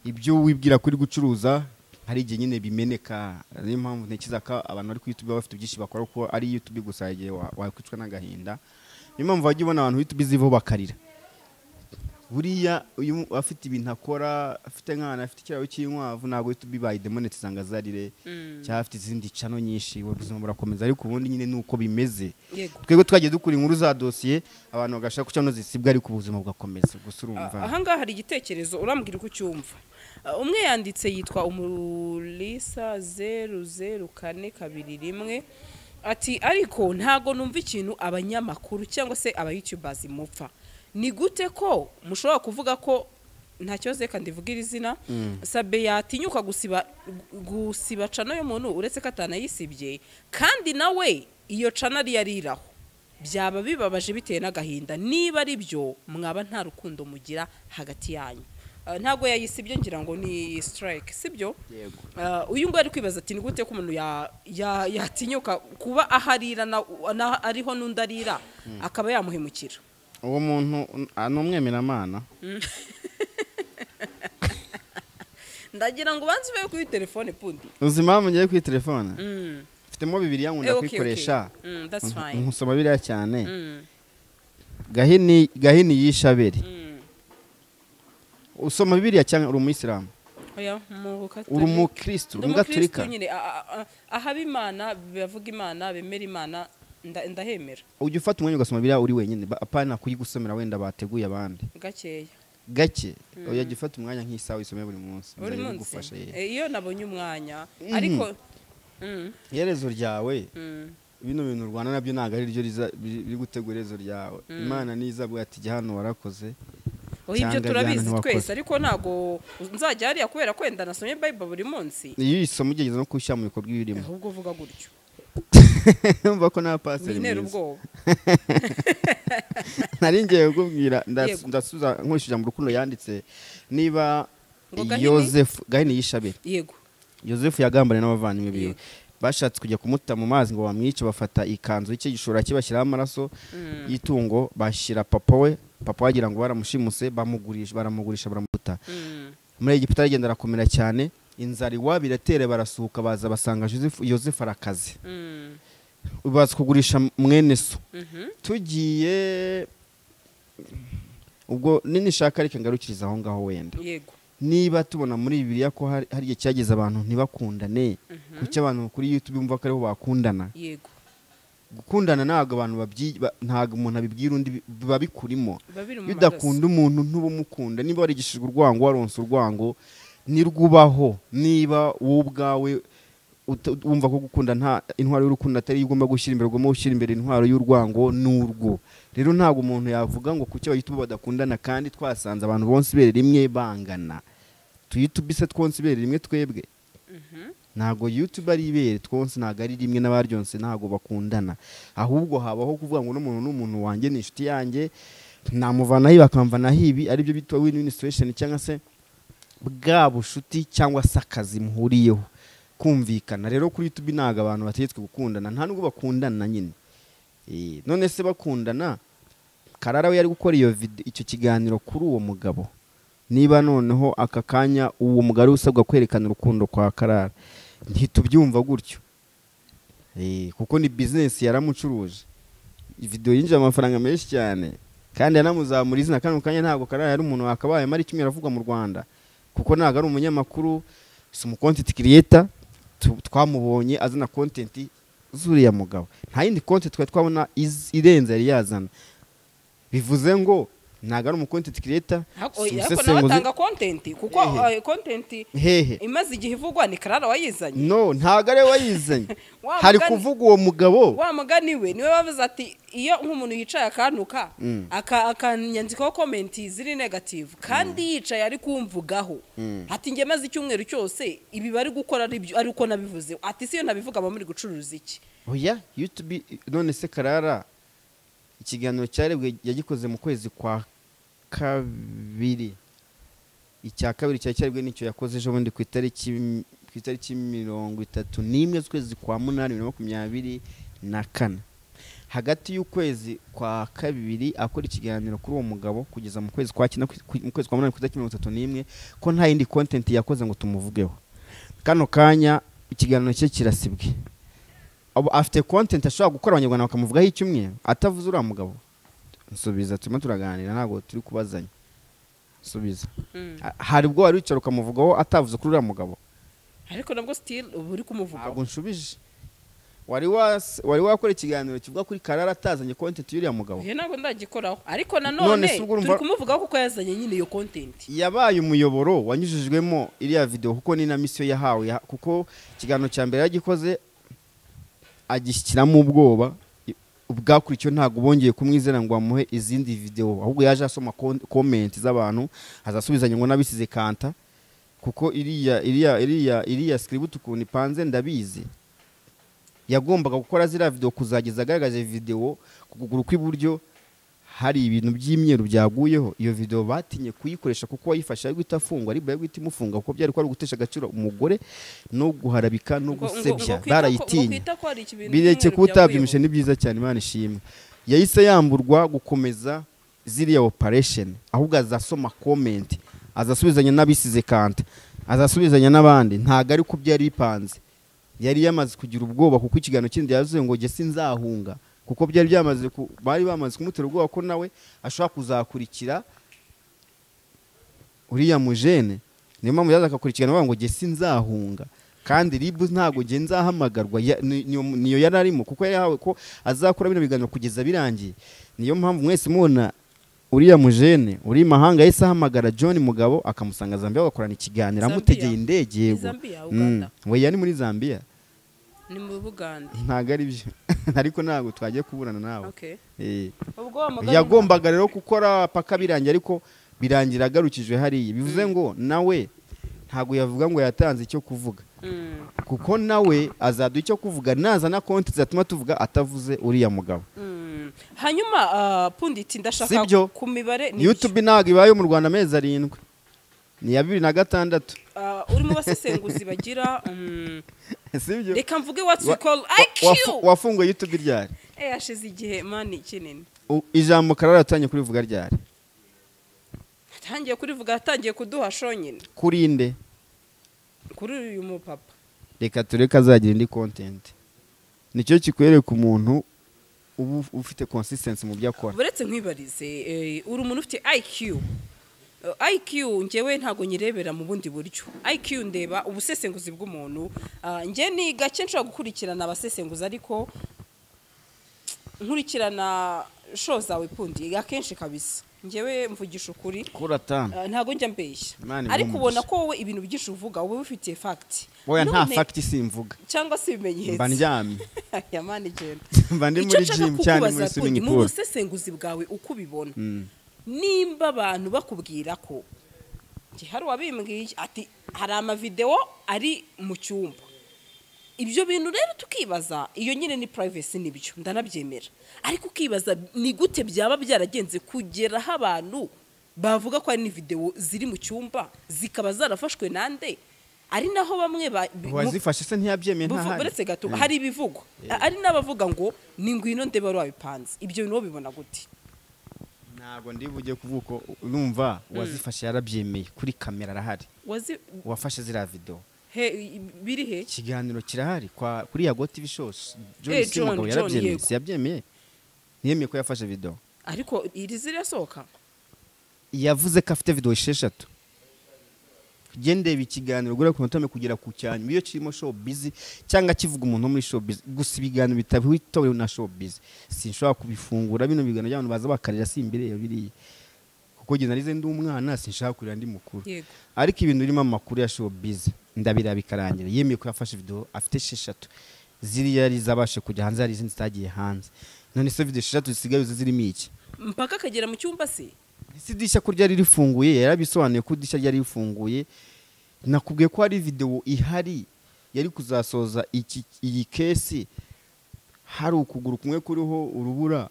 ibyo wibwira kuri gucuruza hari igihe nyine bimeneka. Niyo mpamvu ntekereza ko abantu bari kuri YouTube bafite byinshi bakora, kuko ari YouTube gusa igihe wakwicwa n'agahinda. Niyo mpamvu wajya ubona abantu YouTube zivaho bakarira. Buriya uyu afite ibintu akora, afite nk'ahantu afite ikiraro cy'inkwavu, ntabwo YouTube bayidemonetiza ngo azarire, cyangwa afite izindi cano nyinshi, ubuzima burakomeza. Ariko ubundi nyine nuko bimeze. Twebwe twagiye dukura inkuru za dosiye, abantu bagashaka ko cano zisibwa, ariko ubuzima bugakomeza. Gusa urumva aha ngaha hari igitekerezo, urambwira uko ucyumva. Umwe yanditse yitwa Umulisa 004221 ati ariko ntago numva ikintu abanyamakuru cyangwa se aba YouTubers mupfa. Ni gute ko mushobora kuvuga ko nta kibazo, reka ndivuge iri zina, Sabe yatinyuka gusiba cano y'umuntu uretse ko atanayisibye, kandi nawe iyo cano ari yariraho, byaba bibabaje biteye n'agahinda. Niba ari byo mwaba nta rukundo mugira hagati yanyu. Ntago yayisibye, ngira ngo ni strike, sibyo? Yego. Uyu ngo ari kwibaza ati ni gute ko umuntu yatinyuka kuba aharira na ariho n'undi arira akaba yamuhemukira. Uwo muntu ni umwemeramana. Ndagira ngo banze ube kuri telefone pundi. Uzi impamvu ngiye kuri telefone? Mfitemo Bibiliya nkunda kuyikoresha. That's fine. Nkusoma Bibiliya cyane. Gahini yishabere. Usoma Bibiliya cyangwa uri umuyisilamu? Oya, uri umukristo, uri umugatolika? Ahaba Imana, bavuga Imana, bemera Imana, ndahemera. Ujya ufata umwanya ugasoma Bibiliya uri wenyine, apana kuyigusomera wenda bateguye abandi. Gakeya. Gake. Oya, jya ufata umwanya nk'isaha uyisome buri munsi. Buri munsi. Iyo nabonye umwanya, ariko iherezo ryawe, bino bintu Rwanda nabyo ntabwo ari ryo riri gutegura iherezo ryawe. Imana niza ati jya hano warakoze. Ibyo turabizi twese, ariko ntago nzajya hariya kubera kwenda nasomye Bible buri munsi. Iyo uyisoma ugerageza no kuyishyira mu bikorwa ibirimo. Ahubwo uvuga gutyo. Umva ko nta paseri mwiza. Ubwoba. Nari ngiye kukubwira, ndasubiza nkurikije mu rukundo yanditse, niba Yozefu Gahini yishabere. Yego. Yozefu yagambaniye n'abavandimwe biwe. Bashatse kujya kumuta mu mazi ngo bamwice, bafata ikanzu y'icyo gishura kibashyiraho amaraso y'itungo, bashyira papa we, papa wagira ngo baramushimuse, bamugurisha, baramugurisha, baramuta. Muri Egiputa aragenda arakomera cyane, inzara iwabo iratera, barasuhuka baza basanga Yozefu arakaze. Baza kugurisha mwene so. Tugiye ubwo ninishaka ariko ngarukiriza aho ngaho wenda. Yego. Niba tubona muri Bibiliya ko hari igihe cyageze abantu ntibakundane, kuki abantu kuri YouTube bumva ko ariho bakundana? Yego. Gukundana ntabwo abantu ntabwo umuntu abibwira undi, biba bikurimo. Iyo udakunda umuntu ntubumukunda. Niba warigishijwe urwango, waronse urwango, nirwubaho. Niba wowe ubwawe wumva ko gukunda nta intwaro y'urukundo atari igomba gushyira imbere, ugomba gushyira imbere intwaro y'urwango n'urwo. Rero ntabwo umuntu yavuga ngo kuki abayitubu badakundana kandi twasanze abantu bonse ibere rimwe bangana. YouTube se twonse ibere rimwe twebwe. Ntago YouTube ari ibere twonse, ntago ari rimwe n'abaryonse, ntago bakundana. Ahubwo habaho kuvuga ngo n'umuntu n'umuntu wanjye ni inshuti yanjye, namuvana hi bakamvana hibi, aribyo bitwa win-win situation cyangwa se Bwa bushuti cyangwa se akazi muhuriyeho kumvikana. Rero kuri YouTube ntago abantu bategetswe gukundana, nta nubwo bakundana nyine. None se bakundana, Karara we yari gukora iyo video, icyo kiganiro kuri uwo mugabo. Niba noneho aka kanya uwo mugabo ari usabwa kwerekana urukundo kwa Karara, ntitubyumva gutyo. Kuko ni business yaramucuruje. Video yinjije amafaranga menshi cyane kandi yanamuzamura izina. Kano kanya ntabwo Karara yari umuntu wakabaye mari kimwe aravugwa mu Rwanda, kuko ntabwo ari umunyamakuru, si umu content creator. Twamubonye azana content zuriya mugabo, nta yindi content twari twabona irenze yari yazana. Bivuze ngo ntabwo ari umu content creator, ariko nawe atanga content, kuko content imaze igihe ivugwa ni Karara wayizanye. No, ntabwo ari we wayizanye. Hari kuvuga uwo mugabo wa mugani we niwe wavuze ati iyo nk'umuntu yicaye akantuka akanyandikaho comment ziri negative kandi yicaye ari kumvugaho, ati nge maze icyumweru cyose ibi bari gukora ari uko nabivuze, ati siyo nabivuga ba muri gucuruza iki. Oya, YouTube. None se Karara ikiganiro cyarebwe yagikoze mu kwezi kwa kabiri, icya kabiri cyari cyarebwe nicyo yakoze ejo bundi ku itariki 31 z'ukwezi kwa 8 2024. Hagati y'ukwezi kwa kabiri akora ikiganiro kuri uwo mugabo kugeza mu kwezi kwa 9, mu kwezi kwa 8 ku itariki 31, ko nta yindi content yakoze ngo tumuvugeho. Kano kanya ikiganiro cye kirasibwe. Afite content ashobora gukora abanyarwanda bakamuvugaho icyumweru atavuze uriya mugabo. Nsubiza, turimo turaganira ntabwo turi kubazanya. Nsubiza. Hari ubwo wari wicara ukamuvugaho atavuze kuri uriya mugabo, ariko nabwo still ubu uri kumuvugaho. Ntabwo nshubije. Wari wakora ikiganiro kivuga kuri Karara atazanye content y'uriya mugabo? Oya, ntabwo ndagikoraho, ariko nanone turi kumuvugaho kuko yazanye nyine iyo content. Yabaye umuyoboro wanyujijwemo iriya video, kuko ni na mission yahawe, kuko ikiganiro cya mbere yagikoze agishyiramo ubwoba ubwakurikiyo, ntabwo bongeye kumwizera ngo amuhe izindi video, ahubwo yaje asoma comment z'abantu azasubizanya ngo nabisize kanta, kuko iriya script ukuntu ipanze ndabizi. Yagombaga gukora ziriya video kuzageza agaragaje video ku kuguru kw'iburyo hari ibintu by'imyeru byaguyeho. Iyo video batinye kuyikoresha kuko wayifashe ari guhita afungwa, ari guhita imufunga, kuko byari ko ari gutesha agaciro umugore no guharabika no gusebya. Barayitinye. Bireke kutabyimishe ni byiza cyane, Imana ishimwe. Yahise yamburwa gukomeza ziriya operation, ahubwo azasoma comment, azasubizanya n'abisize kanta, azasubizanya n'abandi. Ntago ari ko byari bipanze. Yari yamaze kugira ubwoba kuko ikiganiro kindi yavuze ngo jye sinzahunga, kuko byari byamaze bari bamaze kumutera ubwoba ko nawe ashobora kuzakurikira uriya mujene. Niyo mpamvu yaza akakurikirana bavuga ngo jye sinzahunga, kandi RIB ntago jye nzahamagarwa, niyo yari arimo, kuko yahawe ko azakora bino biganiro kugeza birangiye. Niyo mpamvu mwese mubona uriya mujene uri mahanga yahise ahamagara John Mugabo akamusanga Zambia bagakorana ikiganiro, amutegeye indege. Yego, we yari muri Zambia, ni mu Buganda, ntago ari byo. Ariko ntago twagiye kuburana nawe. Yagombaga rero gukora paka birangiye, ariko birangira agarukijwe hariya. Bivuze ngo nawe ntago yavuga ngo yatanze icyo kuvuga, kuko nawe azaduha icyo kuvuga nazana konti zatuma tuvuga atavuze uriya mugabo. Hanyuma Pundit, ndashaka ku mibare. YouTube ntago ibaye mu Rwanda amezi 7, ni ya 2006. Uri mu basesenguzi bagira reka mvuge what we call IQ. Wafunguye YouTube ryari? Hashize igihe mani kinini. Ijambo Karara yatangiye kurivuga ryari? Atangiye kurivuga atangiye kuduha shonyine. Kuri inde? Kuri uyu mupapa. Reka tureke azagira indi content. Nicyo kikwereka umuntu ubu ufite consistency mu byo akora. Buretse nkwibarize, uri umuntu ufite IQ. IQ ngewe ntago nyirebera mu bundi buryo. IQ ndeba ubusesenguzi bw'umuntu. Nge ni gake nshobora gukurikirana abasesenguzi, ariko nkurikirana show zawe Pundi akenshi kabisa. Ngewe mvugisha ukuri, ntago njya mbeshya, ariko ubona ko wowe ibintu byinshi uvuga wowe ufitiye fact. Oya, nta fact simvuga cyangwa se ibimenyetso, mba ndyamye. Ya mani genda mba ndi muri gym cyane muri swimming pool. Mu busesenguzi bwawe uko ubibona, nimba abantu bakubwira ko hari uwabimbwiye ati hari amavideo ari mu cyumba, ibyo bintu rero tukibaza, iyo nyine ni privacy nibyo ndanabyemera, ariko ukibaza ni gute byaba byaragenze kugera aho abantu Bavuga ko ari ni video ziri mu cyumba zikaba zarafashwe nande, ari naho bamwe wazifashe se ntiyabyemeye nta hari. Uretse gato hari ibivugwa, ari n'abavuga ngo ni ngwino ndebe wari wabipanze. Ibyo bintu bibona gute? Ntabwo ndibugiye kuvuga ko numva wazifashe yarabyemeye kuri kamera arahari. Wafashe ziriya video he biri he? Ikiganiro kirahari kwa kuri Yago TV show. John Simugabo yarabyemeye, si yabyemeye? Ntiyemeye ko yafashe video. Ariko iri zirasohoka. Yavuze ko afite video 6. Gendeba ikiganiro gura ku mutame kugera ku cyanyu iyo kirimo show busy cyangwa kivuga umuntu muri show busy, gusa ibiganiro bitabitowe na show busy sinshobora kubifungura. Bino biganiro by'abantu baza bakarira simbere biriye, kuko jye narize ndi umwana sinshaka kurira ndi mukuru. Ariko ibintu birimo amakuru ya show busy ndabira bikarangira. Yemeye ko yafashe video afite 6 ziriya rizabashe kujya hanze, hari izindi zitagiye hanze. None se video 6 zisigaye zirimo iki mpaka akagera mu cyumba se? Isi idirishya ko ryari rifunguye, yarabisobanuye ko idirishya ryari rifunguye. Nakubwiye ko hari video ihari yari kuzasoza iyi kesi, hari ukuguru kumwe kuriho urubura.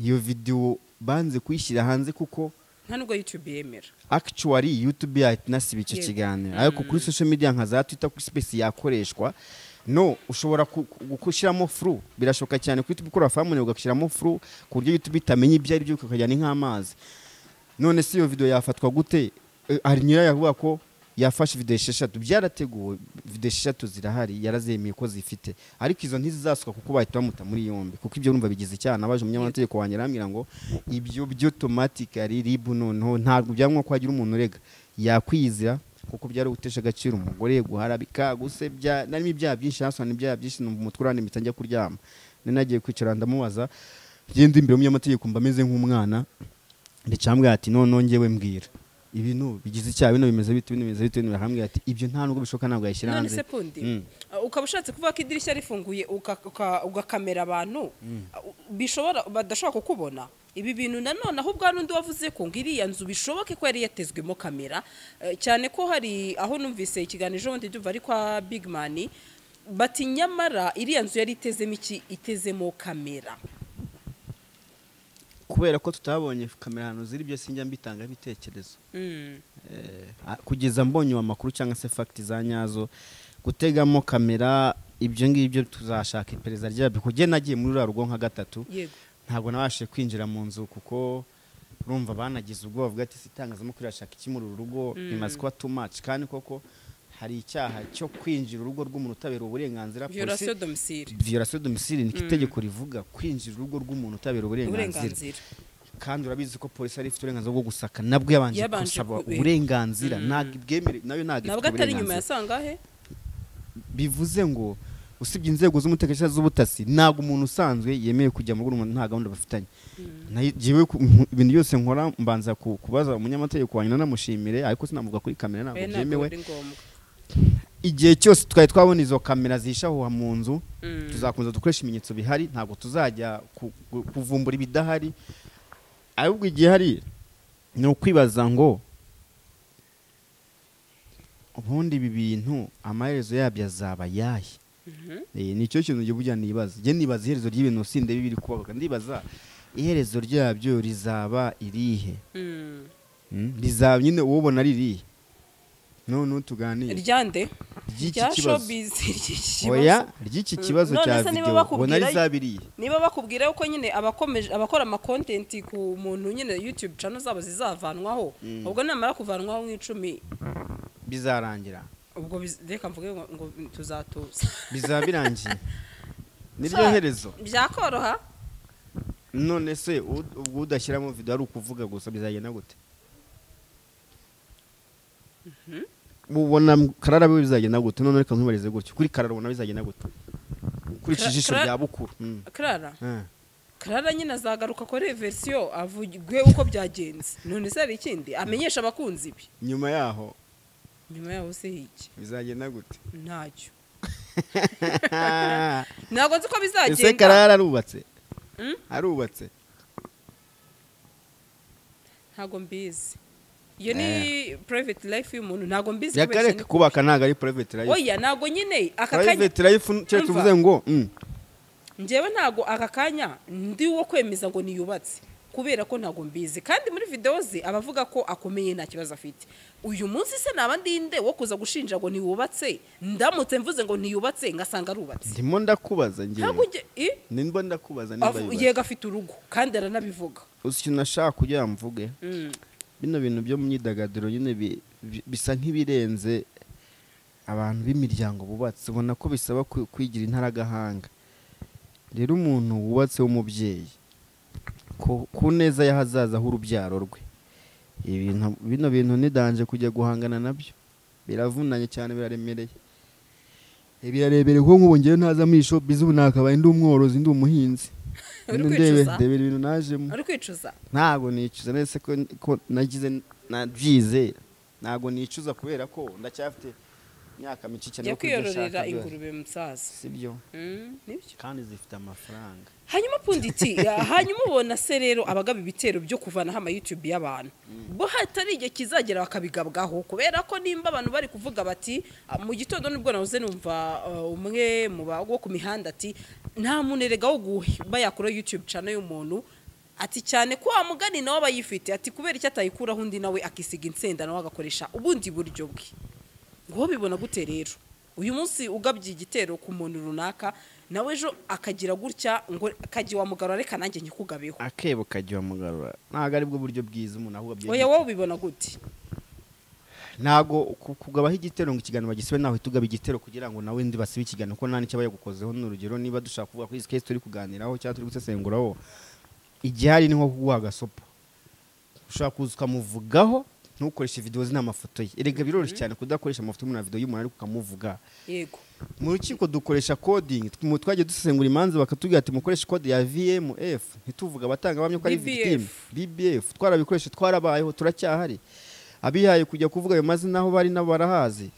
Iyo video banze kuyishyira hanze kuko nta nubwo YouTube yemera. Actually YouTube yatinasiba icyo kiganiro, ariko kuri social media nka za Twitter kuri space yakoreshwa. No ushobora gushyiramo fru, birashoboka cyane kuri YouTube ukora family ugashyiramo fru ku buryo YouTube itamenya ibyo ari byo ukajyana nk'amazi. None si iyo video yafatwa gute? Hari nyira yavuga ko yafashe video 6, byarateguwe, video 6 zirahari, yarazemeye ko zifite, ariko izo ntizizasuka kuko bahita bamuta muri yombi, kuko ibyo urumva bigize icyaha. Nabaje umunyamategeko wanjye arambwira ngo ibyo byo automatically RIB noneho ntabwo byamwa ko hagira umuntu urega yakwizira, kuko byari gutesha agaciro umugore, guharabika, gusebya, narimo ibyaha byinshi, hasana ibyaha byinshi, numva umutwe uranimitse njya kuryama. Nari nagiye kwicara ndamubaza, ngende imbere y'umunyamategeko mba meze nk'umwana, ndicambwa ati none ngewe mbwira ibintu bigize icyaha, bino bimeze bite, bino bimeze bite, bino ati ibyo nta nubwo bishoka, ntabwo yashyira hanze. None se Pundi, ukaba ushatse kuvuga ko idirishya rifunguye ugakamera abantu bishobora badashobora kukubona? Ibi bintu nanone ahubwo hari undi wavuze ko ngo iriya nzu bishoboke ko yari yatezwemo kamera, cyane ko hari aho numvise ikiganiro ejo bundi ndumva ari kwa Big Man, bati nyamara iriya nzu yari itezemo iki? Itezemo kamera. Kubera ko tutabonye kamera hano ziri, byo sinjya mbitanga ibitekerezo kugeza mbonye amakuru cyangwa se fact za nyazo. Gutegamo kamera ibyo ngibyo tuzashaka iperereza ryabyo, kuko nagiye muri rwa rugo nka 3 ntabwo nabashije kwinjira mu nzu kuko urumva banagize ubwoba bavuga ati itangazamakuru irashaka iki muri uru rugo, bimaze kuba too much. Kandi koko hari icyaha cyo kwinjira urugo rw'umuntu utabera uburenganzira, violation domicile. Violation domicile ni itegeko rivuga kwinjira urugo rw'umuntu utabera uburenganzira. Kandi urabizi ko polisi ari ifite uburenganzira bwo gusaka, nabwo yabanje gusaba uburenganzira, ntabwo ibwemere nayo ntabwo ifite uburenganzira. Nabwo atari nyuma yasangahe? Bivuze ngo usibye inzego z'umutekano z'ubutasi, ntabwo umuntu usanzwe yemeye kujya mu rugo, nta gahunda bafitanye. Nagiye ibintu byose nkora mbanza kubaza umunyamategeko wanjye nanamushimire, ariko sinamuvuga kuri kamera ntabwo byemewe. Igihe cyose twari twabona izo kamera zishahuha mu nzu, tuzakomeza dukoresha ibimenyetso bihari, ntabwo tuzajya kuvumbura ibidahari. Ahubwo igihe hari ni ukwibaza ngo ubundi ibi bintu amaherezo yabyo azaba yahe? Nicyo kintu ngiye bujya nibaza. Ngiye nibaza iherezo ry'ibintu sinde bibiri kubaga, ndibaza iherezo ryabyo rizaba irihe? Rizaba nyine ubona ari irihe? None tuganire ryande ry'iki kibazo. Oya, ry'iki kibazo cya video ubona rizabiriye. Niba bakubwira uko nyine abakomeje abakora ama content ku muntu nyine YouTube channel zabo zizavanwaho, ubwo namara kuvanwaho nk'icumi bizarangira. Ubwo reka mvuge ngo tuzatuza bizaba birangiye, niryo herezo byakoroha. None se ubwo udashyiramo video ari ukuvuga gusa bizagenda gute? Mubona Karara bizagenda gute? None reka nkwibarize gutyo, kuri Karara ubona bizagenda gute? Kuri ijisho rya bukuru Karara Karara nyine azagaruka kuri version avugwe uko byagenze. None se hari ikindi amenyesha abakunzi be nyuma yaho? Nyuma yaho se iki bizagenda gute? Ntacyo. Ntabwo nzi ko bizagenda. Ese Karara arubatse? Arubatse? Ntabwo mbizi. Iyo ni private life y'umuntu, ntabwo mbizi. Yakareka kubaka ntabwo ari private life. Oya, ntabwo nyine aka kanya private life cyo tuvuze ngo njyewe ntabwo aka kanya ndi wo kwemeza ngo niyubatse, Kubera ko ntago mbizi, kandi muri video ze abavuga ko akomeye nta kibazo afite. Uyu munsi se naba ndinde wo kuza gushinja ngo ntiwubatse, ndamutse mvuze ngo ntiyubatse ngasanga arubatse? Ndimo ndakubaza ngewe, nimba ndakubaza nimba yubatse. Yego afite urugo kandi aranabivuga. Uzi ikintu nashaka kugira mvuge, bino bintu byo mu myidagaduro nyine bisa nk'ibirenze abantu b'imiryango bubatse, ubona ko bisaba kwigira intaragahanga. Rero umuntu wubatse w'umubyeyi ku neza y'ahazaza h'urubyaro rwe, ibintu bino bintu ni danje kujya guhangana nabyo, biravunanye cyane, biraremereye. Birarebereye kuko nk'ubu ngewe ntaza muri showbiz, ubu nakabaye ndi umworozi, ndi umuhinzi. Ndebera ibintu najemo. Uri kwicuza? Ntago nicuza, nese ko nagize nabyize, ntago nicuza kubera ko ndacyafite imyaka mike cyane yo kwiyororera ingurube musaza, sibyo? Nibyo, kandi zifite amafaranga. Hanyuma Punditi, hanyuma ubona se rero abagaba ibitero byo kuvanaho ama YouTube y'abantu bo hatari igihe kizagera bakabigabwaho, kubera ko nimba abantu bari kuvuga bati mu gitondo nibwo nahoze numva umwe mu bago ku mihanda ati nta munerega wo guba yakora YouTube channel y'umuntu, ati cyane ko amugani nawe abayifite, ati kubera icyo atayikuraho undi nawe akisiga insenda nawe agakoresha ubundi buryo bwe. Ngo bibona gute rero uyu munsi ugabye igitero ku muntu runaka nawe ejo akagira gutya ngo kagiye wamugarura, reka nanjye nyikugabeho, akebo kagiye wamugarura, ntago ari bwo buryo bwiza umuntu ahubwo abye. Oya wowe ubibona gute? Ntago kugabaho igitero ngo ikiganiro bagisibe, nawe tugaba igitero kugira ngo nawe ndi basibe ikiganiro ko nta nicyo bayagukozeho. N'urugero niba dushaka kuvuga kuri case turi kuganiraho cyangwa turi gusesenguraho, igihari ni nko kuguha agasopo, ushaka kuza ukamuvugaho ntukoreshe video ze n'amafoto ye. Erega biroroshye cyane kudakoresha amafoto y'umuntu na video y'umuntu ariko ukamuvuga. Yego, mu rukiko dukoresha coding, twagiye dusesengura imanza bakatubwira ati mukoreshe code ya VMF, ntituvuga abatanga bamye ko ari victim. BBF twarabikoreshe, twarabayeho, turacyahari. Abihaye kujya kuvuga ayo mazina aho bari nabo barahazi,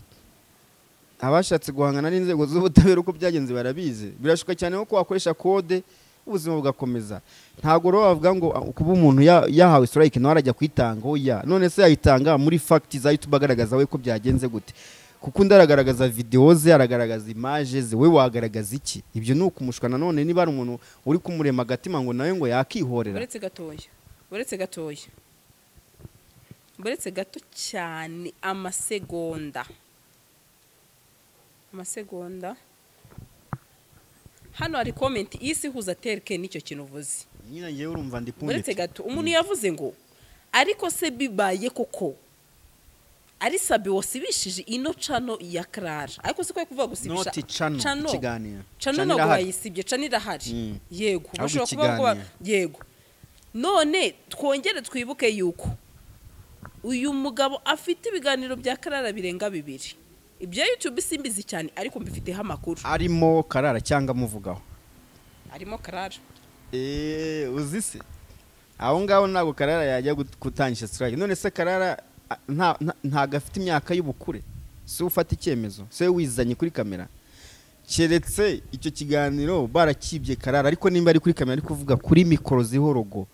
abashatse guhangana n'inzego z'ubutabera uko byagenze barabizi. Birashoboka cyane ko wakoresha code ubuzima bugakomeza. Ntago rero bavuga ngo kuba umuntu yahawe strike nawe arajya kwitanga, oya. None se yayitanga muri fact za YouTube agaragaza we ko byagenze gute? Kuko undi aragaragaza video ze, aragaragaza image ze, we wagaragaza iki? Ibyo ni ukumushwa. Nanone niba ari umuntu uri kumurema agatima ngo nawe ngo yakihorera. Uretse gatoya, uretse gato cyane, amasegonda hano hari comment isi huza terke nicyo kintu uvuze. Nyina ngewe urumva ndi Punditi. Uretse gato umuntu yavuze ngo ariko se bibaye koko ari Sabi wasibishije ino channel ya Clara, ariko siko kuvuga gusibisha channel ikiganiro channel ntabwo yayisibye, channel irahari. Yego bashobora kuvuga ngo yego. None twongere twibuke yuko uyu mugabo afite ibiganiro bya Clara birenga 2. Ibyo YouTube simbizi cyane ariko mbifiteho amakuru. Arimo Karara cyangwa muvugaho? Arimo Karara. Uzi se aho ngaho ntabwo Karara yajya gutangisha strike. None se Karara ntago afite imyaka y'ubukure, si ufata icyemezo, se wizanye kuri kamera? Keretse icyo kiganiro barakibye Karara, ariko nimba ari kuri kamera ari kuvuga kuri mikoro zihorogo,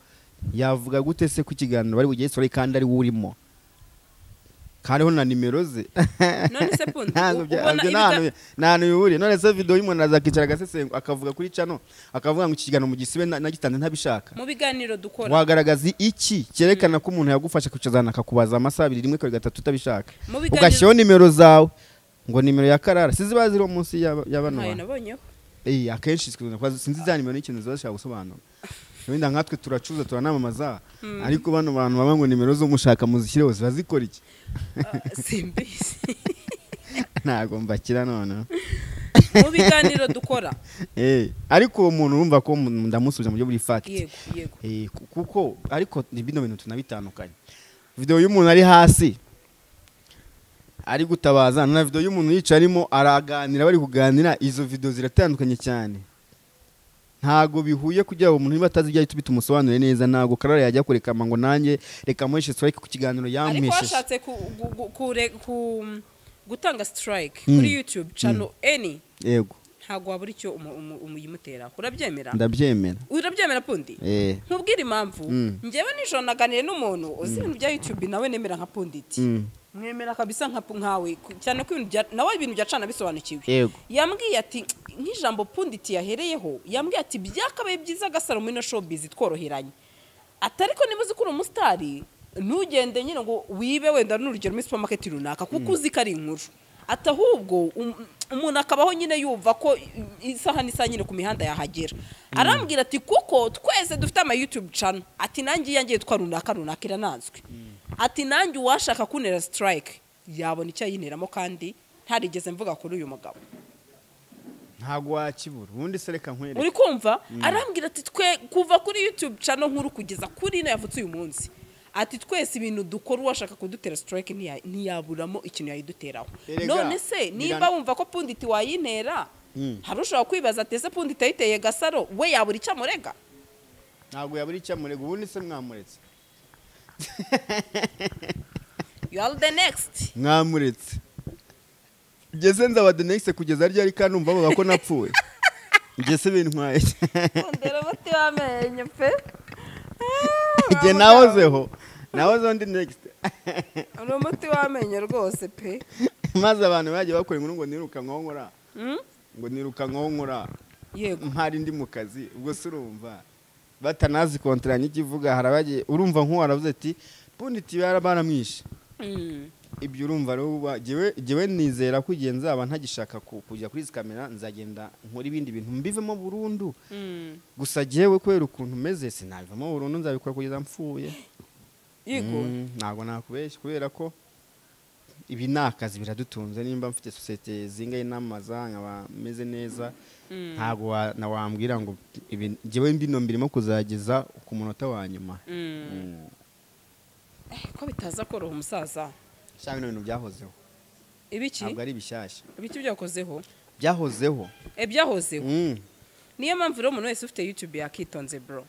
yavuga gute se ku kiganiro bari bugiye strike kandi ari urimo? Kariho na nimero ze. None se Pundi ubona nta bihuriye. None se video y'umuntu azakicara agasesenga akavuga kuri channel akavuga ngo ikiganiro mu gisibe nagitanze ntabishaka. Mu biganiro dukora wagaragaza iki cyerekana ko umuntu yagufasha kwicazana akakubaza amasaha 2 1 2 3 utabishaka, ugashyiraho nimero zawe ngo nimero ya Karara siziba ziri munsi ya bano. Nabonyeho akenshi sinzi za nimero n'ikintu zibashaka gusobanura. Wenda nkatwe turacuza turanamamaza, ariko bano bantu baba ngo nimero zo mushaka muzishyireho zibazikora iki? Simbizi. Ntago mbakira none. Mu biganiro dukora. Ariko uwo muntu urumva ko ndamusubiza mu buryo buri fact. Yego yego. Kuko ariko bino bintu tunabitandukanye. Video y'umuntu ari hasi ari gutabaza na video y'umuntu yica arimo araganira, bari kuganira, izo video ziratandukanye cyane. Ntago bihuye kugira ngo umuntu niba atazi ibyo ahita bitumusobanure neza. Ntago Karara yajya kurekama ngo nanjye reka muheshe strike ku kiganiro yamuhesheje. Ariko washatse gutanga strike kuri YouTube channel any, yego ntago wabura icyo umuyimutera. Urabyemera? Ndabyemera. Urabyemera Pundi? Nkubwira impamvu. Njyewe nijoro naganire n'umuntu uzi ibintu bya YouTube nawe nemera nka Punditi. Mwemera kabisa nka nkawe cyane ko ibintu nawe ibintu byacana bisobanukiwe. Yambwiye ati nk'ijambo Punditi yahereyeho, yambwiye ati byakabaye byiza Gasaro muri no showbiz tworoheranye. Atari ko niba uzi ko uri umusitari ntugende nyine ngo wibe wenda n'urugero muri supermarket runaka kuko uzi ko ari inkuru. Ati ahubwo umuntu akabaho nyine yumva ko isaha n'isaha nyine ku mihanda yahagera. Arambwira ati kuko twese dufite ama YouTube channel, ati nanjye iyanjye yitwa runaka runaka irananzwe, ati nanjye uwashaka kuntera strike yabona icyo ayineramo kandi ntarigeze mvuga kuri uyu mugabo. Ntabwo wakibura ubundi se reka nkwereke. Uri kumva? Arambwira ati twe kuva kuri YouTube channel nkuru kugeza kuri ino yavutse uyu munsi, ati twese ibintu dukora uwashaka kudutera strike ntiyaburamo ikintu yayiduteraho. None se niba wumva ko Pundit wayintera, hari ushobora kwibaza ati ese Pundit yayiteye Gasaro we yabura icyo amurega? Ntabwo yabura icyo amurega, ubundi se mwamuretse. You are the next. Mwamuretse. Ngeze nzaba the next kugeza ryari kandi numva bavuga ko napfuye. Ngeze bintwaye. Ndera muti wamenye pe. Nge nahozeho. Nahozeho ndi next. Uri umuti wamenye rwose pe. Maze abantu bagiye bakora inkuru ngo niruka nkonkora. Ngo niruka nkonkora. Yego. Mpari ndi mu kazi ubwo se urumva batanazi kontra n'ikivuga harabagiye urumva nko waravuze ati Pundit baramwishe. Ibyo urumva rero jewe nizera ko igihe nzaba ntagishaka kujya kuri izi kamera nzagenda nkora ibindi bintu mbivemo burundu. Gusa jewe kubera ukuntu meze sinabivamo burundu, nzabikora kugeza mpfuye. Yego. Ntabwo nakubeshya kubera ko ibi ni akazi biradutunze, nimba mfite sosiyete zingaye n'amaza nkaba meze neza, ntabwo nawambwira ngo ibi jewe mbino mbirimo kuzageza ku munota wa nyuma. Ko bitaza koroha umusaza. Cyangwa ibintu byahozeho. Ibiki? Ntabwo ari bishyashya. Ibiki byakozeho? Byahozeho. Byahozeho. Niyo mpamvu rero umuntu wese ufite YouTube yakitonze bro.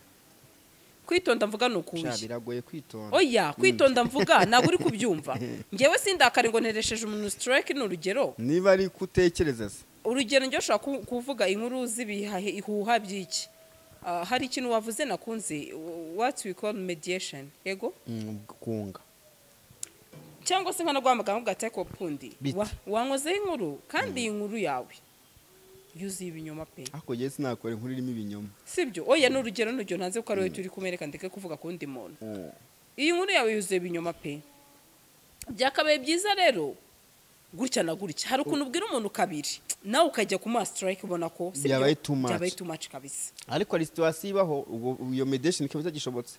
Kwitonda mvuga ni ukuye. Biragoye kwitonda. Oya, kwitonda mvuga ntabwo uri kubyumva. Ngewe sindakare ngo nteresheje umuntu strike ni urugero. Niba ari kutekereza se. Urugero njye ushobora kuvuga inkuru z'ibihahe ihuha by'iki. Hari ikintu wavuze nakunze, what we call mediation. Yego? Kunga. Cyangwa se nkana guhamagara ngo gateko Pundi wankozeho inkuru kandi iyi nkuru yawe yuzuye ibinyoma pe. Ako gihe sinakora inkuru irimo ibinyoma. Sibyo? Oya ni urugero n'urugero ntanze ko ari wowe turi kumereka ndeke kuvuga ku wundi muntu. Iyi nkuru yawe yuzuye ibinyoma pe. Byakabaye byiza rero gutya na gutya. Hari ukuntu ubwira umuntu kabiri nawe ukajya ku ma strike ubona ko byabaye too much. Byabaye too much kabisa. Ariko ari situation ibaho ubwo iyo mediation ikaba itagishobotse.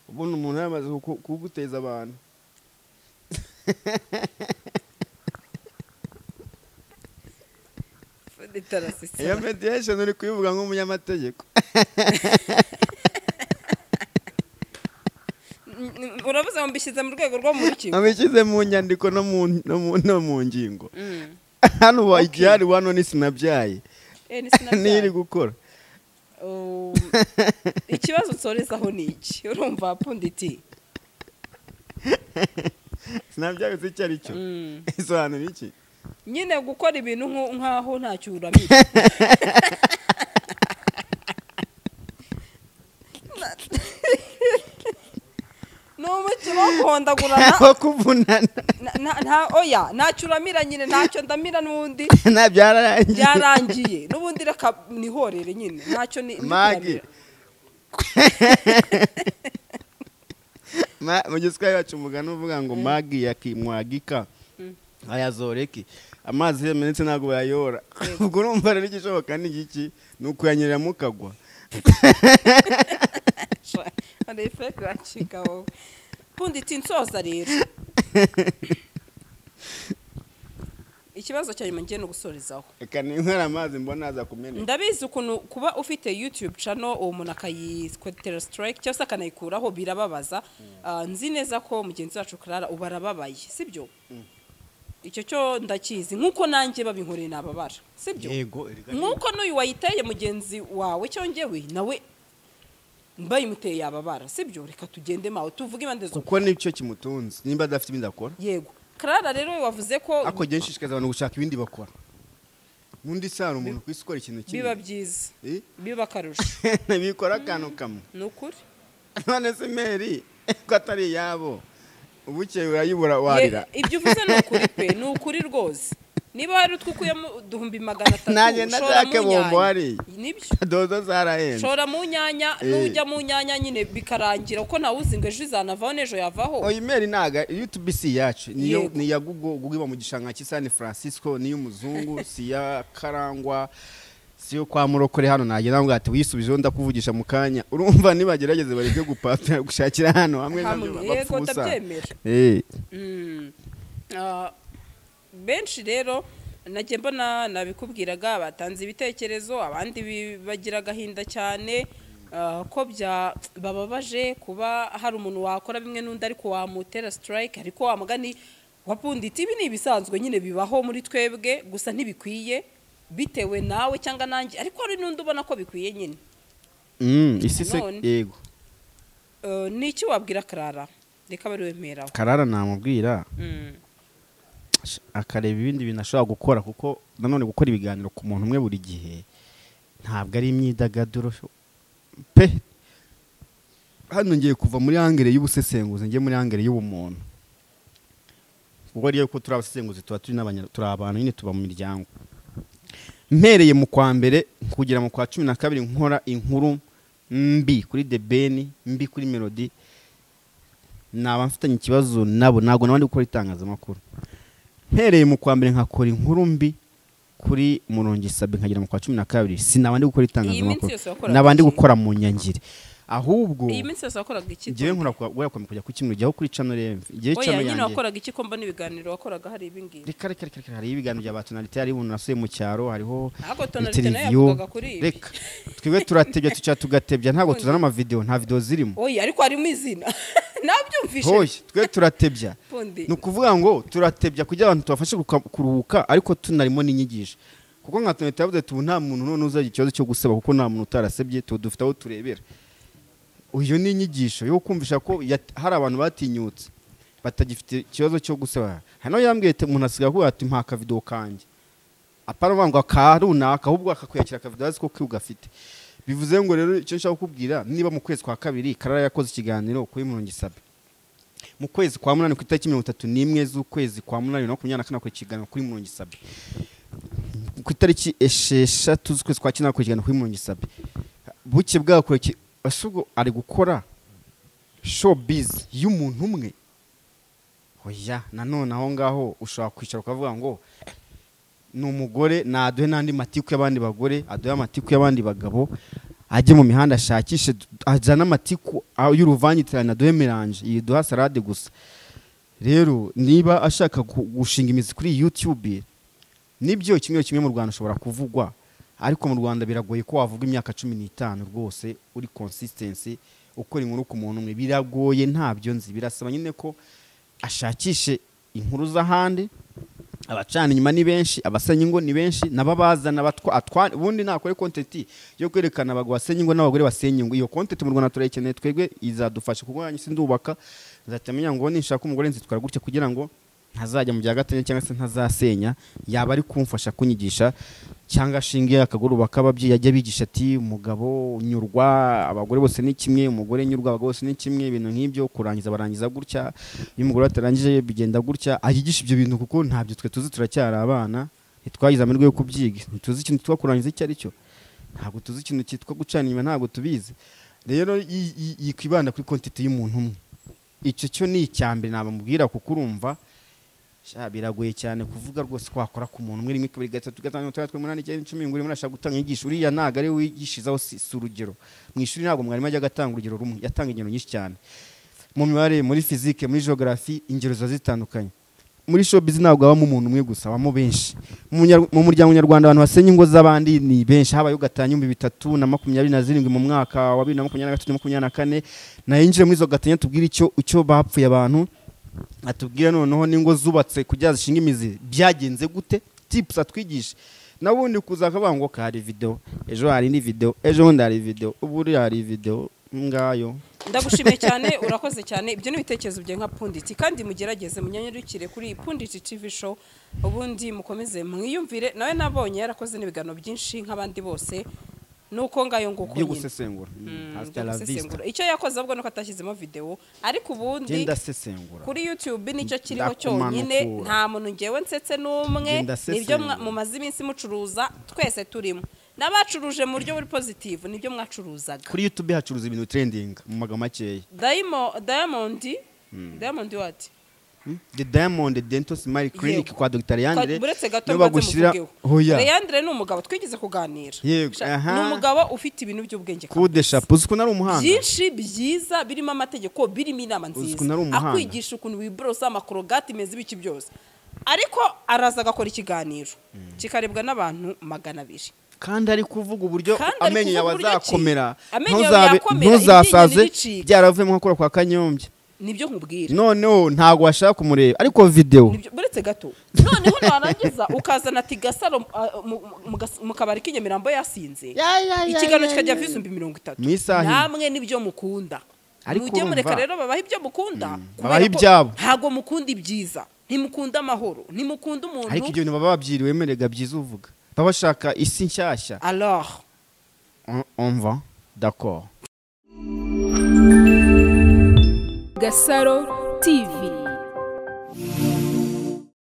Ubundi umuntu yamaze kuguteza abantu. Iyo mediation uri kuyivuga nk'umunyamategeko. Uravuze ngo mbishyize mu rwego rwo mu rukiko. Mbishyize mu nyandiko no mu ngingo. Hano wagihari wano ni sinabyaye. Niri gukora. Ikibazo nsorezaho ni iki? Urumva Pundit? Sinabyaye se icyo ari cyo. Isobanura iki? Nyine gukora ibintu nkaho ntacyo uramira. No umukino wo guhondagurana wo kuvunana. Nta oya ntacyo uramira nyine ntacyo ndamira n'ubundi. Na byararangiye. Byarangiye. N'ubundi reka nihorere nyine ntacyo ni Magi. Mu giswahili baca umugani uvuga ngo magi yakimwagika ayazoreki, amazi yamenetse ntabwo bayayora. Ubwo urumva rero igishoboka ni iki? Ni ukuyanyerera mukagwa. Ari fake wacika wowe. Pundit nsoza rero. Ikibazo cya nyuma ngiye no gusorezaho. Reka ninywera amazi mbona aza kumeneka. Ndabizi ukuntu kuba ufite YouTube channel uwo muntu akayitera strike cyangwa se akanayikuraho birababaza. Nzi neza ko mugenzi wacu Clara ubarababaye, sibyo? Icyo cyo ndakizi nkuko nanjye babinkoreye nababara, sibyo? Yego. Nkuko n'uyu wayiteye mugenzi wawe cyongewe nawe mbayimuteye yababara, sibyo? Reka tugende mawe tuvuge impande zombi kuko nicyo kimutunze nimba adafite ibindi akora. Yego. Clara rero wavuze ko ako gihe nshishikaza abantu gushaka ibindi bakora. Undi sara umuntu kwisi ukora ikintu kimwe biba byiza, biba karusho. Bikora akantu kamwe. Ni ukuri. None se Mary ko atari yabo ubukeye urayibura warira. Ibyo uvuze ni ukuri pe, ni ukuri rwose. Niba hari utwukuyemo 2,300 nanjye ndashaka bombo hari nibyo dodo zarahenze. Shora mu nyanya, nujya mu nyanya nyine bikarangira uko nawuzi ngo ejo izanavaho n'ejo yavaho. Oya email naga YouTube si yacu, niyo ni ya Google iba mu gishanga cy'i San Francisco, niyo umuzungu si ya Karangwa, siyo kwa Murokore hano nagenda ngo ati wisubijeho ndakuvugisha mu kanya. Urumva nibagerageze bareke gupapira gushakira hano hamwe nabyo bapfusa. Benshi rero najye mbona nabikubwiraga batanze ibitekerezo, abandi bagira agahinda cyane ko bya bababaje kuba hari umuntu wakora bimwe n'undi ariko wamutera strike, ariko wamugani wapunditse ibi ni ibisanzwe nyine bibaho muri twebwe, gusa ntibikwiye bitewe nawe cyangwa nanjye, ariko hari n'undi ubona ko bikwiye nyine. Isi se yego. Niki wabwira Karara? Reka bari wemeraho. Karara namubwira akareba ibindi bintu ashobora gukora, kuko nanone gukora ibiganiro ku muntu umwe buri gihe ntabwo ari imyidagaduro pe. Hano ngiye kuva muri angere y'ubusesenguzi ngiye muri angere y'ubumuntu, kuko ariyo ko turi abasesenguzi tuba turi n'abanya turi abantu nyine tuba mu miryango. Mpereye mu kwa mbere kugera mu kwa 12 nkora inkuru mbi kuri The Ben, mbi kuri Melody, naba mfitanye ikibazo nabo, ntago nabandi gukora itangazamakuru. Mpereye mu kwa mbere nkakora inkuru mbi kuri Murongi Sabe nkagera mu kwa 12 sinabandi gukora itangazamakuru, nabandi gukora mu nyangire. Ahubwo iyi minsi yose wakoraga iki? Ngiye nkora kwa kujya ku kimwe ujyaho kuri channel MV. Igihe channel yanjye. Oya nyine wakoraga iki ko mbona ibiganiro wakoraga hari ibi ngibi? Reka reka reka hari ibiganiro bya batonalite, hari umuntu nasuye mu cyaro, hariho tonalite nayo yavugaga kuri ibi. Reka twebwe turatebya tuca tugatebya, ntabwo tuzana ama video, nta video zirimo. Oya ariko harimo izina. Nabyumvishe. Oya twe turatebya. Ni ukuvuga ngo turatebya kugira abantu tubafashe kuruhuka, ariko tunarimo n'inyigisho. Kuko nka tonalite yavuze ati nta muntu none uzagira ikibazo cyo guseba kuko nta muntu utarasebye, dufite aho turebera. Uyu ni inyigisho yo kumvisha ko hari abantu batinyutse batagifite ikibazo cyo guseba. Hano yambwiye ati umuntu asiga kuvuga ati mpa akavideo kanjye, apana ngo akarunaka, ahubwo akakwiyakira akavideo azi ko ugafite. Bivuze ngo rero icyo nshaka kukubwira, niba mu kwezi kwa kabiri Karara yakoze ikiganiro kuri Murongi Sabe, mu kwezi kwa 8 ku itariki 31 z'ukwezi kwa 8 2024 akora ikiganiro kuri Murongi Sabe, ku itariki 6 z'ukwezi kwa 9 akora ikiganiro kuri Murongi Sabe, buke bwakora asugo ari gukora showbiz y'umuntu umwe. Oya nanone aho ngaho ushobora kwicara ukavuga ngo ni umugore naduhe n'andi matiku y'abandi bagore, aduhe amatiku y'abandi bagabo, ajye mu mihanda ashakishe azana amatiku y'uruvangitirane, aduhe melange yiduha salade gusa. Rero niba ashaka gushinga imizi kuri YouTube, nibyo kimwe kimwe mu Rwanda ushobora kuvugwa, ariko mu Rwanda biragoye ko wavuga imyaka 15 rwose uri consistency ukora inkuru ku muntu umwe, biragoye ntabyo nzi. Birasaba nyine ko ashakishe inkuru z'ahandi, abacana inyuma ni benshi, abasenya ingo ni benshi, nababazana batwa ubundi nakore content yo kwerekana abagabo basenya ingo n'abagore basenya ingo. Iyo content mu Rwanda turayikeneye twebwe, izadufasha kuko yanyu sindubaka nzatamenya ngo ninshaka umugore nzitwara gutya kugira ngo ntazajya mu bya gatanya cyangwa se ntazasenya, yaba ari kumfasha kunyigisha cyangwa ashingiye akaguru bakababyi yajya bigisha ati umugabo nyurwa abagore bose ni kimwe, umugore nyurwa abagabo bose ni kimwe, ibintu nk'ibyo, kurangiza barangiza gutya, iyo umugore atarangije bigenda gutya. Ayigisha ibyo bintu kuko ntabyo twe tuzi, turacyari abana, ntitwagize amahirwe yo kubyiga, ntituzi ikintu cyitwa kurangiza icyo ari cyo, ntabwo tuzi ikintu cyitwa gucana inyuma, ntabwo tubizi. Rero yikwibanda kuri content y'umuntu umwe, icyo cyo ni icyambere nabamubwira, kuko urumva biragoye cyane kuvuga rwose ko wakora ku muntu umwe 1 2 3 4 5 6 8 9 10 ngo urimo urashaka gutanga inyigisho. Uriya ntago ari wigishizaho, si urugero. Mu ishuri ntabwo mwarimu ajya agatanga urugero rumwe, yatanga ingero nyinshi cyane mu mibare, muri physique, muri geography, ingero ziba zitandukanye. Muri showbiz ntabwo habamo umuntu umwe gusa, habamo benshi. Mu muryango nyarwanda abantu basenya ingo z'abandi ni benshi, habaye gatanya 3027 mu mwaka wa 2023 24, nayinjire muri izo gatanya tubwire icyo bapfuye abantu, atubwira noneho ningo zubatse kugira zishinga imizi byagenze gute, tips atwigishe. Nabundi kuzakavuga ngo hari video, ejo hari indi video, ejo bundi hari video, ubu hari video ngayo. Ndagushimiye cyane, urakoze cyane. Ibyo ni ibitekerezo bye nka Pundit, kandi mugerageze munyanyarukire kuri Pundit TV show, ubundi mukomeze mwiyumvire. Nawe nabonye yarakoze n'ibiganiro byinshi nk'abandi bose, Nuko ngayo nguko byo nyine. Gusesengura. Hasta Byo la vista. gusesengura. Icyo yakoze ahubwo nuko atashyizemo video, ariko ubundi Genda sesengura. kuri YouTube nicyo kiriho Ndakumanukura. cyonyine. Nta muntu ngewe nsetse n'umwe. Genda Nibyo sesengura. mumaze iminsi mucuruza, twese turimo n'abacuruje mu buryo buri positive, nibyo mwacuruzaga. Kuri YouTube hacuruza ibintu trending mu magambo makeya. Diamond, Diamond what? The Diamond Dental Smile Clinic Yego. kwa Dr. Leandre. Buretse gato nibo mbanze bagushyira muvugeho. Oya. Leandre ni umugabo twigeze kuganira. Yego, aha. Ni umugabo ufite ibintu by'ubwenge Coup de chapeau, uzi ukuntu ari umuhanga. byinshi byiza, birimo amategeko, birimo inama Uzi nziza, ukuntu ari umuhanga. akwigisha ukuntu wiborosa, amakorogati meza, ibiki byose. Ariko araza agakora ikiganiro kikarebwa n'abantu 200. Kandi ari kuvuga uburyo Kandi ari amenyo yawe kuvuga uburyo ki azakomera, amenyo yawe yakomera, ntuzasaze iryinyo ntiricike. byaravuyemo nko kwa Kanyombya. Nibyo nkubwira. Noneho ntabwo washaka kumureba ariko video. Nibyo, buretse gato. Noneho narangiza ukazana ati Gasaro mu kabari k'inyamirambo yasinze, ikiganiro kikajya 30,000 Mu isaha imwe. Namwe nibyo mukunda. Ariko Mujye mureka urumva- rero babaha ibyo mukunda, kubera Babaha ko ibyabo. ntabwo mukunda ibyiza, ntimukunda amahoro, ntimukunda umuntu. Ariko ibyo bintu baba babyiriwe merega byiza uvuga, baba bashaka isi nshyashya. Alors On va d'accord. Gasaro TV.